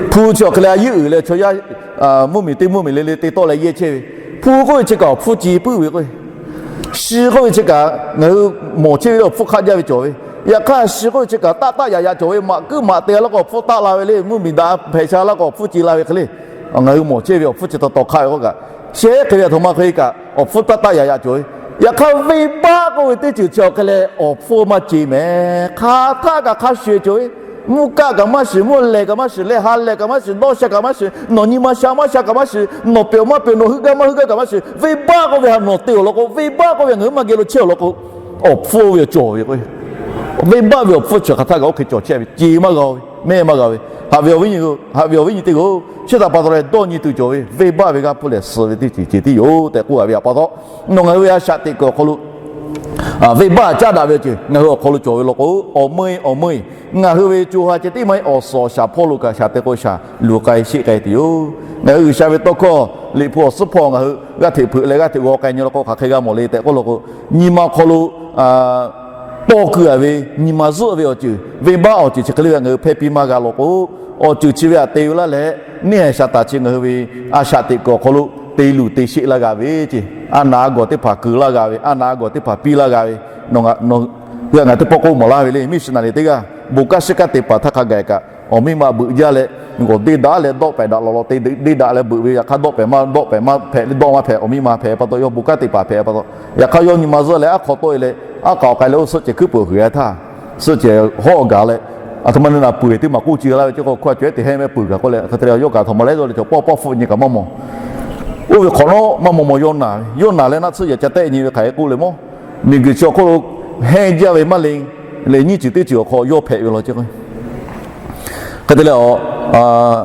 hpu chi awˬ hk'e leh a yeˇ uiˍ leh chaw yaˇ mvuhˇmiˬ teˇ mvuhˇmiˬ le le te tawˆ leh yehˇ chehˇ ve. Hpu k'oˆ ve chi kaꞈ awˬ hpfuhˇ ce puiˉ ve k'o, shi k'oˆ ve chi kaꞈ ngaˬ hui mawˬ chehˇ ve le awˬ hpfuhˇ hk'aˆ jaˇ ve cawˬ ve. Yaꞈ hk'aˇ shi k'oˆ ve chi kaꞈ taˆ taˆ yaꞈ yaꞈ cawˬ ve, maꞈ kuiˉ maꞈ te a laˇ k'o awˬ hpfuhˇ taˆ la ve le, mvuhˇmiˬ daꞈ hpehꞈ sha laˇ k'o awˬ hpfuhˇ ce la ve hk'e le. Ngaˬ hui mawˬ chehˇ ve awˬ hpfuhˇ chi taw taw hk'aˆ ve k'oˆ kaꞈ, shehˆ hk'e ve aˬ htoꞈ ma hk'e kaꞈ awˬ hpfuhˇ taˆ taˆ yaꞈ yaꞈ cawˬ ve. Yaꞈ hk'aˇ venˇbaˆ k'oˆ ve teˇ ceuˬ chi awˬ hk'e leh awˬ hpfuhˇ maˇ ce mehˍ. Hk'aˬ htaˆ kaꞈ hk'a shuˍ cawˬ ve. Mvuhˇ kaˆ kaꞈ maˇ shiˍ, mvuhˇ lehˬ kaꞈ maˇ shiˍ, leh ha lehˬ kaꞈ maˇ shiˍ, dawˇ sha kaꞈ maˇ shiˍ, nawˬ nyi ma sha maˇ sha kaꞈ maˇ shiˍ, nawˬ pehˬ maˇ pehˬ, nawˬ heuˆ gaˇ maˇ heuˆ gaˇ kaꞈ maˇ shiˍ, venˇbaˆ k'oˆ ve htaꞈ nawˬ te awˬ lawn k'o, venˇbaˆ k'oˆ ve ngaˬ hui maˇ geh lo chehˇ awˬ lawn k'o, awˬ hpfuhˇ ve awˬ cawˬ ve k'o, venˇbaˆ ve awˬ hpfuhˇ chi hk'aˬ htaˆ kaꞈ oˇ hk'e cawˬ chehˇ ve, ce maˇ g'a ve, mehˆ maˇ g'a ve. Haꞈ ve awˬ viˉ nyi, haꞈ ve awˬ viˉ nyi teˇ g'aˇ-oˬ, chi htaꞈ pa taw leh dawˇ nyi tuˬ cawˬ ve venˇbaˆ ve g'aˇ hpfuhˇ lehˬ suh ve teˇ ceuˬ ce tiˉ yoˬ tehꞈ k'oˆ a ve htaꞈ pa taw, nawˬ ngaˬ hui ve a shaꞈ teꞈ kuiˬ awˬ hk'aw lo venˇbaˆ caˉ daꞈ ve awˬ ceuˬ ngaˬ hui awˬ hk'aw lo cawˬ ve law k'o, awˬ meuˇ awˬ meuˇ ngaˬ hui ve co ha ceh tiˉ maˇ heˆ, awˬ suhˍ awˬ shaˍ hpawˇ lo kaꞈ shaˍ te k'o shaˍ luˬ k'ai sheˆ k'ai tuˬ yoˬ. Ngaˬ hui G'uiˬsha ve tawˇ hkawˇ Liꞈ hpu awˬ suhˉ hpawˇ ngaˬ hui g'aˇ hteꞈ hpeuꞈ leh g'aˇ hteꞈ g'aw k'ai nyi law k'o hk'aˬ hk'e g'a mawˬ le tehꞈ k'oˆ law k'o, nyi ma awˬ hk'aw lo tawˇ keu a ve nyi ma zuhˆ ve awˬ ceuˬ, venˇbaˆ awˬ ceuˬ chi hk'e le ve ngaˬ hui hpehˇ piˇ maˇ g'a law k'o, awˬ ceuˬ chi ve htaꞈ te ve laˇ leh, neˇ haiˬ Saˍtanˍ chi ngaˬ hui ve a shaꞈ teꞈ kuiˬ awˬ hk'aw lo te luˬ te sheˆ laˇ g'a ve ce. A naˍ a gawˬ teˇ hpaˍ keu laˇ g'a ve, a naˬ a gawˬ teˇ hpaˍ piˇ laˇ g'a ve, ngaˬ teˇ pawˆ k'oˆ mawˬ laˇ ve le. Missionary teˇ g'aˇ bon kanˉ shiˉ kanˉ te paˍ htaˇ hk'a gaˬ kaꞈ, awˬ miˇ ma beuꞈ jaˇ leh, g'awˬ deˇ daꞈ leh dawˆ pehˍ daꞈ lawˬ lawˬ te deˇ daꞈ leh beuꞈ ve, yaꞈ hk'aˇ dawˆ pehˍ maˇ dawˆ pehˍ maˇ hpehꞈ, dawˆ maˇ hpehꞈ, awˬ miˇ ma hpehꞈ pa taw, yawˇ bon kanˉ te paˍ hpehꞈ pa taw, yaꞈ hk'aˇ yawˇ nyi ma zuhˆ leh aˉ hk'aw tawˆ e leh, aˉ k'aoˍ k'ai leh oˇ suhˆ cehˬ hkuiˉ peuˬ g'uiˬ a htaˇ, suhˆ cehˬ hawˉ gaˬ leh, aˬ htoꞈ ma na peuˬ teˇ maˬ k'oˆ ci laˇ ve ce k'o, hkawˇ cawˬ ehˉ te hehˉ mehˆ peuˬ gaˬ k'oˆ leh, hk'e te leh yawˇ kaꞈ htaꞈ ma leh yawˇ leh cawˬ pawˆ pawˆ hpfuhˆ nyi kaꞈ maˇ mawˬ. Oˇ ve hk'awꞈ nawˉ maˇ maw maw Yoˇnaˬ ve, Yoˇnaˬ leh naˆ tsuhˇ yehˬ ca tehˆ nyi ve hk'aˬ hk'e k'oˆ le mawˇ. Miˬguiˬ chi awˬ hk'oˆ lo hehnˇ jaˇ ve maˇ le, leh nyiˇ ceuˬ teˇ ceuˬ awˬ hk'aw yawˇ hpehꞈ ve law ce k'o, hk'e te leh,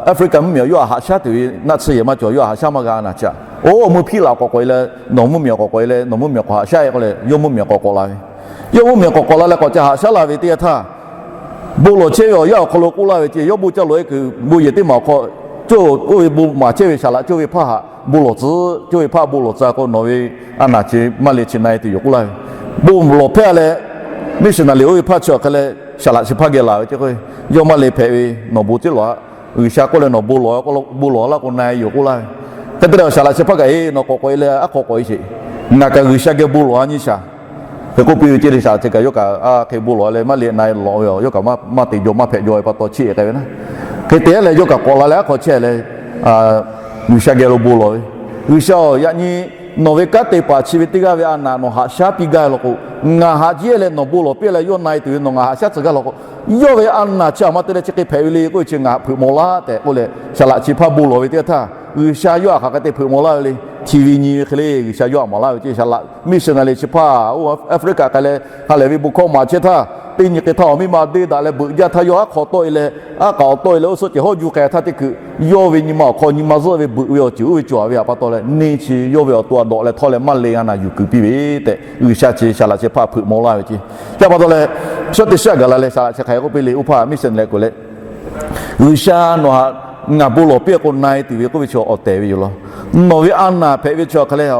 Africa mvuhˇmiˬ awˬ yawˇ htaꞈ haꞈ shaˉ tuˬ ve naˆ tsuhˇ yehˬ maˇ cawˬ, yawˇ htaꞈ haꞈ shaˉ maˇ g'a naˍ chaꞈ. Oˇ awˬ meuˇ hpiˇ laꞈ k'awꞈ k'awꞈ e leh, nawˬ mvuhˇmiˬ awˬ k'awꞈ k'awꞈ e leh, nawˬ mvuhˇmiˬ awˬ k'awꞈ haꞈ shaˉ e k'oˆ leh, yawˇ mvuhˇmiˬ awˬ k'awꞈ k'awꞈ la ve. Yawˇ mvuhˇmiˬ awˬ k'awꞈ k'awꞈ la leh k'awꞈ ca haꞈ shaˉ la ve teˇ yanˇ htaˇ, bon lawˬ chehˇ ve awˬ yanˇ awˬ hk'aw lo k'oˆ laˇ ve ce, yawˇ bon ca lawˬ e kuiˬ bon yehˬ teˇ maˬ awˬ hk'aw, co, oˇ ve bon maˍ chehˇ ve saˍ laꞈ co ve hpaˇ htaꞈ bon lawˬ tcuh, co ve hpaˇ bon lawˬ tcuh a k'o, nawˬ ve a naˍ chi maˇ le chi na e tuˬ yoˬ k'oˆ laˇ ve. Bon lawˬ hpehˇ a leh, missionary oˇ ve hpaˇ chi awˬ hk'e leh saˍ laꞈ chi hpaˇ geh laˬ ve ce k'o, yawˇ maˇ le hpehꞈ ve, nawˬ bon tcuhˉ lawˬ a. G'uiˬsha k'oˆ leh nawˬ bon lawˬ, bon lawˬ laˇ k'o na e yoˬ k'oˆ laˇ ve. Hk'e te leh saˍ laꞈ chi hpaˇ kaꞈ, e, nawˬ k'awꞈ k'awꞈ e leh aˉ hk'aw k'awꞈ e sheˍ. Ngaˬ kaꞈ G'uiˬsha geh bon lawˬ a nyi shaˍ. Hk'e k'oˆ piˇ ve ce le, saˍ laꞈ chi kaꞈ yawˇ kaꞈ a hk'e bon lawˬ leh maˇ le na e lawꞈ ve, yawˇ kaꞈ maˇ te jaw maˇ hpehꞈ jaw ve pa taw chiˇ e k'ai ve naˉ. Hk'e te leh yawˇ kaꞈ k'awꞈ la leh aˉ hk'aw chehˇ leh, G'uiˬsha geh lo bon lawˬ ve, G'uiˬsha-oˬ, yaꞈ nyi nawˬ ve kanˉ te paˍ chi ve teˇ g'aˇ ve a naˍ nawˬ haꞈ shaˉ piˇ gaˇ ve law k'o, ngaˬ haꞈ jiˇ leh nawˬ bon lawˬ piˇ leh yawˇ na e tuˬ ve nawˬ ngaˬ haꞈ shaˉ tcuh gaˇ law k'o, yawˇ ve a naˍ chi aˬ ma te leh chi hk'e hpehꞈ ve le k'oˆ ve chi ngaˬ htaꞈ hpeuꞈ maw laˇ tehꞈ k'oˆ leh, saˍ laꞈ chi hpaˇ bon lawˬ ve teˇ yanˇ htaˇ, G'uiˬsha yawˇ htaꞈ hk'aˬ hk'e te hpeuꞈ maw laˇ ve le. TV nyi ve hk'e le G'uiˬsha yawˇ htaꞈ maˍ laˇ ve ce. Saˍ laꞈ missionary chi hpaˇ oˇ Africa k'ai leh ha lehˬ ve bon hkawˇ maˍ chehˇ htaˇ, teˇ nyi hk'e htaˇ awˬ miˇ ma deˇ daꞈ leh beuꞈ jaˇ htaˇ, yawˇ aˉ hk'aw tawˆ e leh, aˉ k'aꞈ awˬ tawˆ e leh, oˇ suhˉ cehˬ hawˉ ju k'ai htaˇ teˇ hkui, yawˇ ve nyi ma awˬ hk'aw nyi ma zuhˆ ve beuꞈ ve awˬ ceuˬ oˇ ve cawˬ ve htaꞈ pa taw leh, neˇ chi yawˇ ve awˬ to a dawꞈ leh htawˇ leh maˇ le g'a naˬ yuˬ kuiˬ piˇ ve tehꞈ, G'uiˬsha chi saˍ laꞈ chi hpaˇ hpeuꞈ maw laˇ ve ce. Chi pa taw leh, suhˉ teˇ shiˉ gaˬ la leh saˍ laꞈ chi hk'aˬ hk'e k'oˆ piˇ le, oˇ hpaˇ miˇ shehˍ leh kuˬ leh, G'uiˬsha nawˬ htaꞈ ngaˬ bon lawˬ piˇ k'o na e tuˬ ve k'oˆ ve chi awˬ tehˬ ve yoˬ law. Nawˬ ve a naˬ hpehꞈ ve chi hk'aˬ hk'e leh,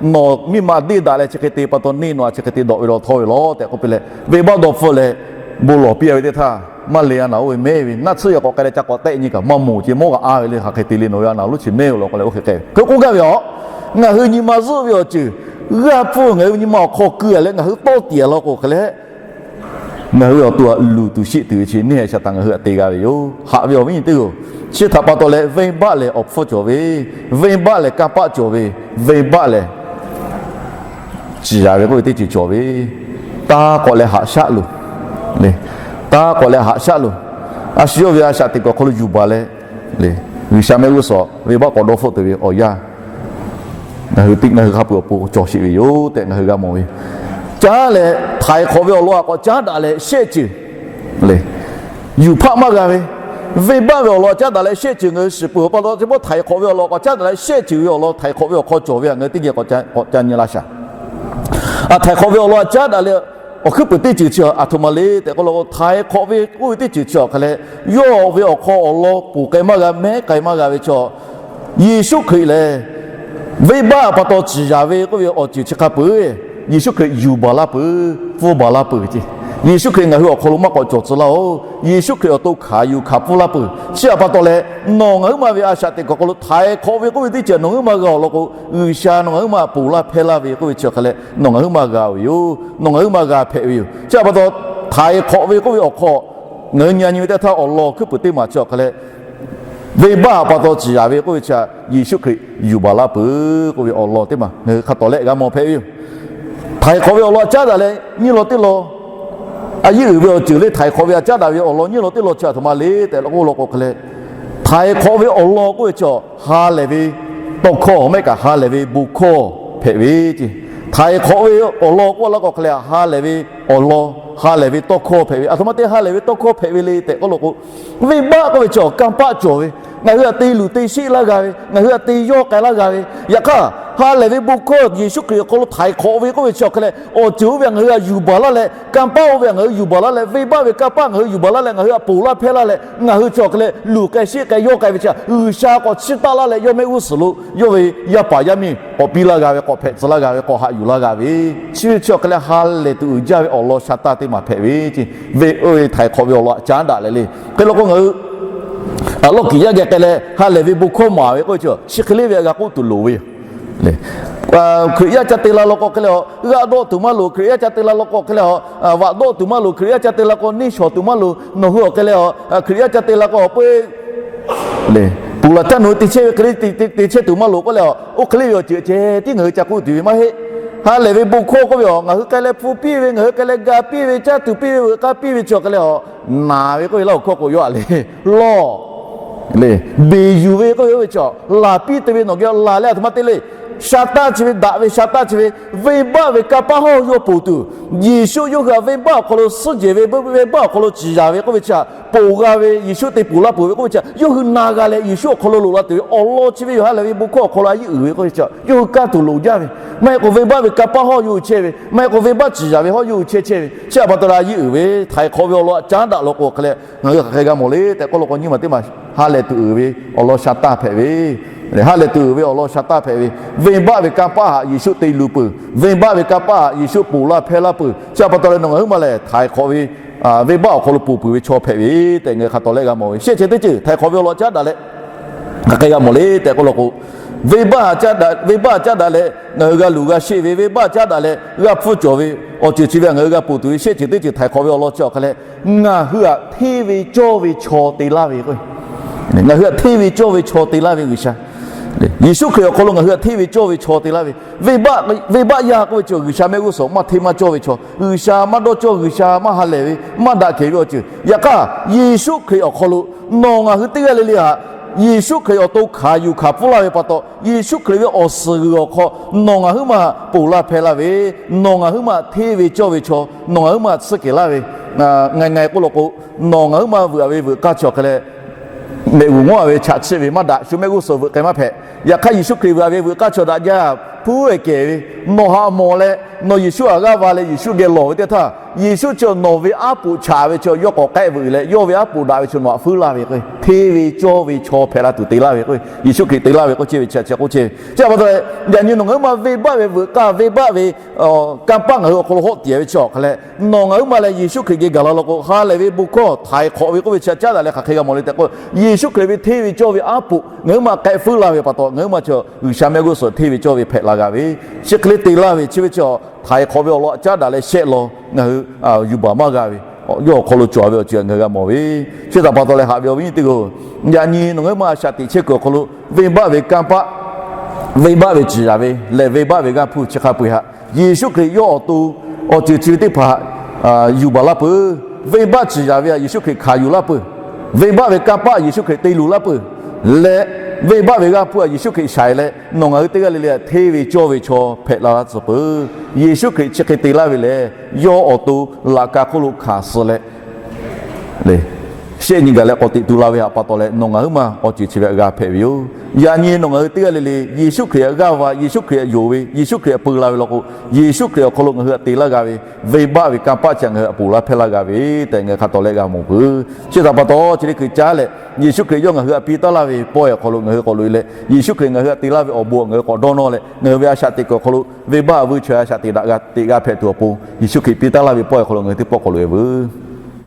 nawˬ miˇ ma deˇ daꞈ leh chi hk'e te pa taw neˇ nawˬ htaꞈ chi hk'e te dawꞈ ve law htawˇ ve law tehꞈ k'oˆ piˇ leh, venˇbaˆ dawˇ hpfuhˆ leh bon lawˬ piˇ a ve teˇ htaˇ, maˇ le a naˬ oˇ ve mehˉ ve naˆ tsuhˇ yaꞈ k'awꞈ k'ai leh ca k'awꞈ tehˆ nyi kaꞈ maˇ moˍ ce, mawˇ g'aꞈ a ve le, hk'aˬ hk'e te le nawˬ ve a naˬ lonˉ chi mehˉ ve law k'o leh oˇ hk'e k'ai ve. Hk'e k'oˆ gaˇ ve a, ngaˬ hui nyi ma zuhˆ ve awˬ ceuˬ g'aˇ hpfuhˇ ngaˬ hui ve nyi ma awˬ hk'aw keu a leh ngaˬ hui tawˇ tiˍ a law k'o hk'e leh, ngaˬ hui ve awˬ to htaꞈ luˬ tuˬ sheˆ tuˬ ve chi neˇ haiˬ shaˍ htaꞈ ngaˬ hui htaꞈ te g'a ve yoˬ. Haꞈ ve awˬ viˉ nyi teˇ g'aˇ-oˬ, chi htaꞈ pa taw leh venˇbaˆ lehˬ awˬ hpfuhˇ cawˬ ve, venˇbaˆ lehˬ kanˇ paˆ cawˬ ve, venˇbaˆ lehˬ ciˍ yaˍ ve k'oˆ ve teˇ ceuˬ cawˬ ve, taˇ k'awꞈ leh haꞈ shaˆ loˬ le. Taˇ k'awꞈ leh haꞈ shaˆ loˬ. A shu yawˇ ve a shaꞈ teꞈ kuiˬ awˬ hk'aw lo yuˬ baˬ leh le, G'uiˬsha mehˆ g'uˇ suhˍ venˇbaˆ k'awꞈ dawˇ hpfuhˆ tuˬ ve awˬ yanˇ ngaˬ hui teˇ, ngaˬ hui hk'a peuˬ awˬ pon cawˬ sheˍ ve yoˬ tehꞈ ngaˬ hui g'a mawˬ ve. Caˉ leh htaiˍ hk'awꞈ ve awˬ lawn htaꞈ k'awꞈ caˉ daꞈ leh shehˆ ceuˬ le, yuˬ hpaˆ maˇ g'a ve, venˇbaˆ ve awˬ lawn htaꞈ caˉ daꞈ leh shehˆ ceuˬ ngaˬ hui shiˍ peuˬ pa taw, chi beuꞈ htaiˍ hk'awꞈ ve awˬ lawn k'awꞈ caˉ daꞈ leh shehˆ ceuˬ ve awˬ lawn htaiˍ hk'awꞈ ve awˬ hk'aw cawˬ ve htaꞈ ngaˬ hui teˇ geh k'awꞈ ca nyi la shaˍ. Htaiˍ hk'awꞈ ve awˬ lawn htaꞈ caˉ daꞈ leh awˬ hkuiˉ puiˍ teˇ ceuˬ chi aˬ htoꞈ ma le tehꞈ k'oˆ law k'o, htaiˍ hk'awꞈ ve k'oˆ ve teˇ ceuˬ chi awˬ hk'a leh, yawˇ ve awˬ hk'aw awˬ lawn ponˬ k'ai maˇ g'a, mehˉ k'ai maˇ g'a ve chaw, Yeˍsuˆ Hkriꞈ lehˬ venˇbaˆ pa taw ciˍ yaˍ ve k'oˆ ve awˬ ceuˬ chi hk'a peuˬ Yeˍsuˆ Hkriꞈ yuˬ baˬ laˇ peuˬ, pfuhˇ baˬ laˇ peuˬ ce. Yeˍsuˆ Hkriꞈ ngaˬ hui awˬ hk'aw lo maˇ k'awꞈ cawˬ tcuh laˇ-oˬ. Yeˍsuˆ Hkriꞈ awˬ to hkanˍ yuˬ hkanˍ pfuhˇ laˇ peuˬ. Chi htaꞈ pa taw leh, nawˬ ngaˬ huiˉ ma ve a shaꞈ teꞈ kuiˬ awˬ hk'aw lo htaiˍ hk'awꞈ ve k'oˆ ve teˇ ceuˬ nawˬ ngaˬ huiˉ ma g'a awˬ lawn k'o, G'uiˬsha nawˬ ngaˬ huiˉ ma ponˬ laˇ hpehˇ laˇ ve k'oˆ ve chi awˬ hk'a leh nawˬ ngaˬ huiˉ ma g'a ve yoˬ. Nawˬ ngaˬ huiˉ ma g'a hpehꞈ ve yoˬ. Chi htaꞈ pa taw, htaiˍ hk'awꞈ ve k'oˆ ve awˬ hk'aw ngaˬ hui nyi nyi ve teˇ htaˇ awˬ lawn hkuiˉ puiˍ teˇ maˬ chi awˬ hk'a leh, venˇbaˆ pa taw ciˍ yaˍ ve k'oˆ ve chi Yeˍsuˆ Hkriꞈ yuˬ baˬ laˇ peuˬ k'oˆ ve awˬ lawn teˇ maˬ ngaˬ hui hk'a tawˍ leh g'a mawˬ hpehꞈ ve yoˬ. Htaiˍ hk'awꞈ ve awˬ lawn htaꞈ caˉ daꞈ leh nyiˇ law teˇ law, a yeˉ uiˍ ve awˬ ceuˬ le. Htaiˍ hk'awꞈ ve htaꞈ caˉ daꞈ ve awˬ lawn nyiˇ law teˇ law chi aˬ htoꞈ ma le tehꞈ k'oˆ law k'o hk'a leh, htaiˍ hk'awꞈ ve awˬ lawn k'oˆ ve chi ha lehˬ ve tawˇ hkawˇ maˇ heˆ kaꞈ ha lehˬ ve bon hkawˇ hpehꞈ ve ce. Htaiˍ hk'awꞈ ve awˬ lawn k'oˆ laˇ k'o hk'a lehˬ, ha lehˬ ve awˬ lawn, ha lehˬ ve tawˇ hkawˇ hpehꞈ ve. Aˬ htoꞈ ma te ha lehˬ ve tawˇ hkawˇ hpehꞈ ve le tehꞈ k'oˆ law k'o, venˇbaˆ k'oˆ ve chi kanˇ paˆ cawˬ ve, ngaˬ hui htaꞈ te luˬ te sheˆ laˇ g'a ve, ngaˬ hui htaꞈ te yawˇ k'ai laˇ g'a ve. Yaꞈ hk'aˇ, ha lehˬ ve bon hkawˇ Yeˍsuˆ Hkriꞈ awˬ hk'aw lo htaiˍ hk'awꞈ ve k'oˆ ve chi awˬ hk'a leh, awˬ ceuˬ oˇ ve htaꞈ ngaˬ hui htaꞈ yuˬ baˬ laˇ leh, kanˇ paˆ oˇ ve htaꞈ ngaˬ hui yuˬ baˬ laˇ leh, venˇbaˆ ve kanˇ paˆ ngaˬ hui yuˬ baˬ laˇ leh, ngaˬ hui htaꞈ ponˬ laˇ hpehˇ laˇ leh, ngaˬ hui chi awˬ hk'a leh luˬ k'ai sheˆ k'ai yawˇ k'ai ve chi htaꞈ G'uiˬsha k'awꞈ chiˇ taˆ laˇ leh, yawˇ mehˆ g'uˇ suhˍ lo yawˇ ve yaˇ paˍ yaˇ miˇ k'awꞈ piˇ laˇ g'a ve, k'awꞈ hpehꞈ tcuh laˇ g'a ve, k'awꞈ haꞈ yuˬ laˇ g'a ve, chi ve chi awˬ hk'a leh ha lehˬ tuˬ uiˍ jaˇ ve awˬ lawn sha taˇ teˇ maˬ hpehꞈ ve ce. Venˇ oˇ ve htaiˍ hk'awꞈ ve awˬ lawn htaꞈ caˉ daꞈ leh le. Hk'e law k'o, ngaˬ hui lawˇ kiˍ yaˇ geh k'ai leh ha lehˬ ve bon hkawˇ maˍ ve k'oˆ ve chi chi hk'e le ve g'a k'oˆ tuˬ loˍ ve yoˬ. Hkriꞈ yaˇ ca te la law k'o hk'e leh a, g'aˆ dawˆ tuˬ maˇ loˍ. Hkriꞈ yaˇ ca te la law k'o hk'e leh a, vaꞈ dawˆ tuˬ maˇ loˍ. Hkriꞈ yaˇ ca te la k'o neˇ shawˍ tuˬ maˇ loˍ. Nawˬ hui awˬ hk'e leh a, Hkriꞈ yaˇ ca te la k'o peuˬ le, ponˬ laˬ caˇ nawˬ hui te chehˇ ve hk'e le te chehˇ tuˬ maˇ loˍ k'oˆ leh a, oˇ hk'e le ve awˬ ceuˬ ceh tiˉ ngaˬ hui ca k'oˆ tuˬ ve maˇ heˆ. Ha lehˬ ve bon hkawˇ k'oˆ ve a, ngaˬ hui k'ai leh hpu piˇ ve, ngaˬ hui k'ai leh ga piˇ ve, caˇ tuˬ piˇ ve, veuꞈ k'aˇ piˇ ve chi awˬ hk'e leh a, naˍ ve k'oˆ ve laˇ awˬ hkawˇ k'o yawˇ a le lawˇ le, beˬ yuˬ ve k'oˆ ve oˇ ve chi a, laˬ piˇ te ve nawˬ geh laˬ leh aˬ htoꞈ ma te le. Sha taˇ chi ve, daꞈ ve sha taˇ chi ve, venˇbaˆ ve kanˇ paˆ hawˇ yawˇ ponˬ tuˬ, Yeˍsuˆ yawˇ hui htaꞈ venˇbaˆ awˬ hk'aw lo suhˉ jehˬ ve, venˇbaˆ awˬ hk'aw lo ciˍ yaˍ ve k'oˆ ve chi htaꞈ ponˬ g'a ve, Yeˍsuˆ te ponˬ laˇ peuˬ ve k'oˆ ve chi htaꞈ yawˇ hui na g'a leh, Yeˍsuˆ awˬ hk'aw lo loꞈ la tuˬ ve awˬ lawn chi ve yoˬ. Ha lehˬ ve bon hkawˇ awˬ hk'aw lo a yeˉ uiˍ ve k'oˆ ve chi htaꞈ yawˇ hui kaˇ tuˬ loˍ jaˇ ve, maˇ heˆ k'o venˇbaˆ ve kanˇ paˆ hawˇ yawˇ hui chehˇ ve, maˇ heˆ k'o venˇbaˆ ciˍ yaˍ ve hawˇ yawˇ hui chehˇ chehˇ ve, chi htaꞈ pa taw leh a yeˉ uiˍ ve htaiˍ hk'awꞈ ve awˬ lawn htaꞈ caˉ daꞈ law k'o hk'a leh, ngaˬ hui hk'aˬ hk'e g'a mawˬ le tehꞈ k'oˆ law k'o, nyiˇ maˬ teˇ maˬ ha lehˬ tuˬ uiˍ ve awˬ lawn sha taˇ hpehꞈ ve, ha lehˬ tuˬ uiˍ ve awˬ lawn sha taˇ hpehꞈ ve, venˇbaˆ ve kanˇ paˆ htaꞈ Yeˍsuˆ te luˬ peuˬ, venˇbaˆ ve kanˇ paˆ htaꞈ Yeˍsuˆ ponˬ laˇ hpehˇ laˇ peuˬ. Chi htaꞈ pa taw leh nawˬ ngaˬ huiˉ ma lehˬ htaiˍ hk'awꞈ ve venˇbaˆ awˬ hk'aw lo ponˬ peuˬ ve chaw hpehꞈ ve tehꞈ ngaˬ hui hk'a tawˍ leh g'a mawˬ ve. Shehˆ ceuˬ teˇ ceuˬ htaiˍ hk'awꞈ ve awˬ lawn caˉ daꞈ leh hk'aˬ hk'e g'a mawˬ le tehꞈ k'oˆ law k'o, venˇbaˆ caˉ daꞈ, venˇbaˆ caˉ daꞈ leh ngaˬ hui g'a luˬ g'a sheˆ ve, venˇbaˆ caˉ daꞈ leh g'a hpfuhˇ cawˬ ve awˬ ceuˬ chi ve htaꞈ ngaˬ hui g'a ponˬ tuˬ ve shehˆ ceuˬ teˇ ceuˬ htaiˍ hk'awꞈ ve awˬ lawn chi awˬ hk'a leh, ngaˬ hui htaꞈ hteˇ ve cawˇ ve chaw te laˇ ve k'o, ngaˬ hui htaꞈ hteˇ ve cawˇ ve chaw te laˇ ve G'uiˬsha, Yeˍsuˆ Hkriꞈ awˬ hk'aw lo ngaˬ hui htaꞈ hteˇ ve cawˇ ve chaw te laˇ ve, venˇbaˆ yaˇ k'oˆ ve chi G'uiˬsha mehˆ g'uˇ suhˍ maˇ hteˇ maˇ cawˇ ve chaw, G'uiˬsha maˇ dawˇ cawˇ, G'uiˬsha maˇ ha lehˬ ve, maˇ daꞈ kehˬ ve awˬ ceuˬ. Yaꞈ hk'aˇ Yeˍsuˆ Hkriꞈ awˬ hk'aw lo nawˬ ngaˬ hui teˇ g'aˇ le le htaꞈ Yeˍsuˆ Hkriꞈ awˬ to hkanˍ yuˬ hkanˍ pfuhˇ laˇ ve pa taw, Yeˍsuˆ Hkriꞈ ve awˬ suhˍ g'uiˬ awˬ hk'aw nawˬ ngaˬ huiˉ ma ponˬ laˇ hpehˇ laˇ ve, nawˬ ngaˬ huiˉ ma hteˇ ve cawˇ ve chaw, nawˬ ngaˬ huiˉ ma tsuhˇ kehˬ laˇ ve, Ngaˬ ngaˬ k'oˆ law k'o, nawˬ ngaˬ huiˉ ma veuꞈ-a ve veuꞈ k'aˇ chi awˬ hk'e leh, mehꞈ g'uˬ ngawˉ-a ve chaꞈ chiˆ ve maˇ daꞈ, shu mehˆ g'uˇ suhˍ veuꞈ k'ai maˇ hpehꞈ. Yaꞈ hk'aˇ, Yeˍsuˆ Hkriꞈ veuꞈ-a ve veuꞈ k'aˇ chi awˬ daꞈ jaˇ, hpuˉ-ehˍ kehˬ ve, nawˬ haꞈ mawˬ leh nawˬ Yeˍsuˆ htaꞈ g'aˇ va leh Yeˍsuˆ geh lawˬ ve teˇ htaˇ, Yeˍsuˆ chi nawˬ ve aˉ poꞈ chaꞈ ve chi yawˇ k'awꞈ k'ehˆ veuꞈ leh, yawˇ ve aˉ poꞈ daꞈ ve chi nawˬ htaꞈ feuˉ laˇ ve k'o, hteˇ ve cawˇ ve chaw hpehꞈ la tuˬ te laˇ ve k'o, Yeˍsuˆ Hkriꞈ te laˇ ve k'oˆ chehˇ ve chi chi k'oˆ chehˇ ve. Chi pa taw leh, yaꞈ nyi nawˬ ngaˬ huiˉ ma venˇbaˆ ve veuꞈ k'aˇ, venˇbaˆ ve kanˇ paˆ ngaˬ hui awˬ hk'aw lo hawˆ tiˍ ve chi awˬ hk'e leh, nawˬ ngaˬ huiˉ ma leh Yeˍsuˆ Hkriꞈ geh gaˬ la law k'o, ha lehˬ ve bon hkawˇ htaiˍ hk'awꞈ ve k'oˆ ve chi htaꞈ caˉ daꞈ leh hk'aˬ hk'e g'a mawˬ le tehꞈ k'o, Yeˍsuˆ Hkriꞈ ve hteˇ ve cawˇ ve aˉ poꞈ ngaˬ huiˉ ma k'ehˆ feuˉ laˇ ve pa taw, ngaˬ huiˉ ma chi G'uiˬsha mehˆ g'uˇ suhˍ hteˇ ve cawˇ ve hpehꞈ la g'a ve, chi hk'e le te laˇ ve chi ve chi htaiˍ hk'awꞈ ve awˬ lawn htaꞈ caˉ daꞈ leh shehˆ law ngaˬ hui yuˬ baˬ maˇ g'a ve, yawˇ awˬ hk'aw lo cawˬ-a ve awˬ ceuˬ ngaˬ hui g'a mawˬ ve. Chi htaꞈ pa taw leh haꞈ ve awˬ viˉ nyi teˇ hpaˍ-oˬ, yaꞈ nyi nawˬ ngaˬ huiˉ ma a shaꞈ teꞈ chehˇ kuiˬ awˬ hk'aw lo venˇbaˆ ve kanˇ paˆ, venˇbaˆ ve ciˍ yanˍ ve lehˬ, venˇbaˆ ve g'aˇ hpuˇ chi hk'a peu-eˬ htaꞈ Yeˍsuˆ Hkriꞈ yawˇ awˬ to awˬ ceuˬ chi ve teˇ hpaˍ yuˬ baˬ laˇ peuˬ. Venˇbaˆ ciˍ yanˍ ve htaꞈ Yeˍsuˆ Hkriꞈ hkanˍ yuˬ laˇ peuˬ. Venˇbaˆ ve kanˇ paˆ Yeˍsuˆ Hkriꞈ te luˬ laˇ peuˬ. Leh venˇbaˆ ve g'aˇ hpuˇ htaꞈ Yeˍsuˆ Hkriꞈ shaiˍ leh, nawˬ ngaˬ hui teˇ g'aˇ le le htaꞈ hteˇ ve cawˇ ve chaw hpehꞈ la tcuh peuˬ. Yeˍsuˆ Hkriꞈ chi hk'e te laˇ ve lehˬ, yawˇ awˬ to laꞈ ka hk'oˆ lo hkanˍ suh leh, shehˆ nyi gaˬ leh k'awꞈ teꞈ tu la ve htaꞈ pa taw leh, nawˬ ngaˬ huiˉ ma awˬ ceuˬ chi ve htaꞈ g'a hpehꞈ ve yoˬ. Yaꞈ nyi nawˬ ngaˬ hui teˇ g'aˇ le le Yeˍsuˆ Hkriꞈ htaꞈ g'aˇ va, Yeˍsuˆ Hkriꞈ htaꞈ yonˍ ve, Yeˍsuˆ Hkriꞈ htaꞈ peu la ve law k'o, Yeˍsuˆ Hkriꞈ awˬ hk'aw lo ngaˬ hui htaꞈ te laˇ g'a ve venˇbaˆ ve kanˇ paˆ chi htaꞈ ngaˬ hui htaꞈ ponˬ laˇ hpehˇ laˇ g'a ve tehꞈ ngaˬ hui hk'a tawˍ leh g'a mawˬ peuˬ. Chi htaꞈ pa taw, chi teˇ hkui caˉ leh Yeˍsuˆ Hkriꞈ yawˇ ngaˬ hui htaꞈ piˇ taˉ laˇ ve pawehˇ awˬ hk'aw lo ngaˬ hui k'awꞈ loꞈ-e leh, Yeˍsuˆ Hkriꞈ ngaˬ hui htaꞈ te laˇ ve awˬ bon ngaˬ hui k'awꞈ dawˇ nawˇ leh, ngaˬ hui ve a shaꞈ teꞈ kuiˬ awˬ hk'aw lo venˇbaˆ vuiˇ chaweh a shaꞈ teꞈ daꞈ g'a teꞈ g'a hpehꞈ tuˬ awˬ pon, Yeˍsuˆ Hkriꞈ piˇ taˉ laˇ ve pawehˇ awˬ hk'aw lo ngaˬ hui teˇ pawˆ k'awꞈ loꞈ-e veuˬ.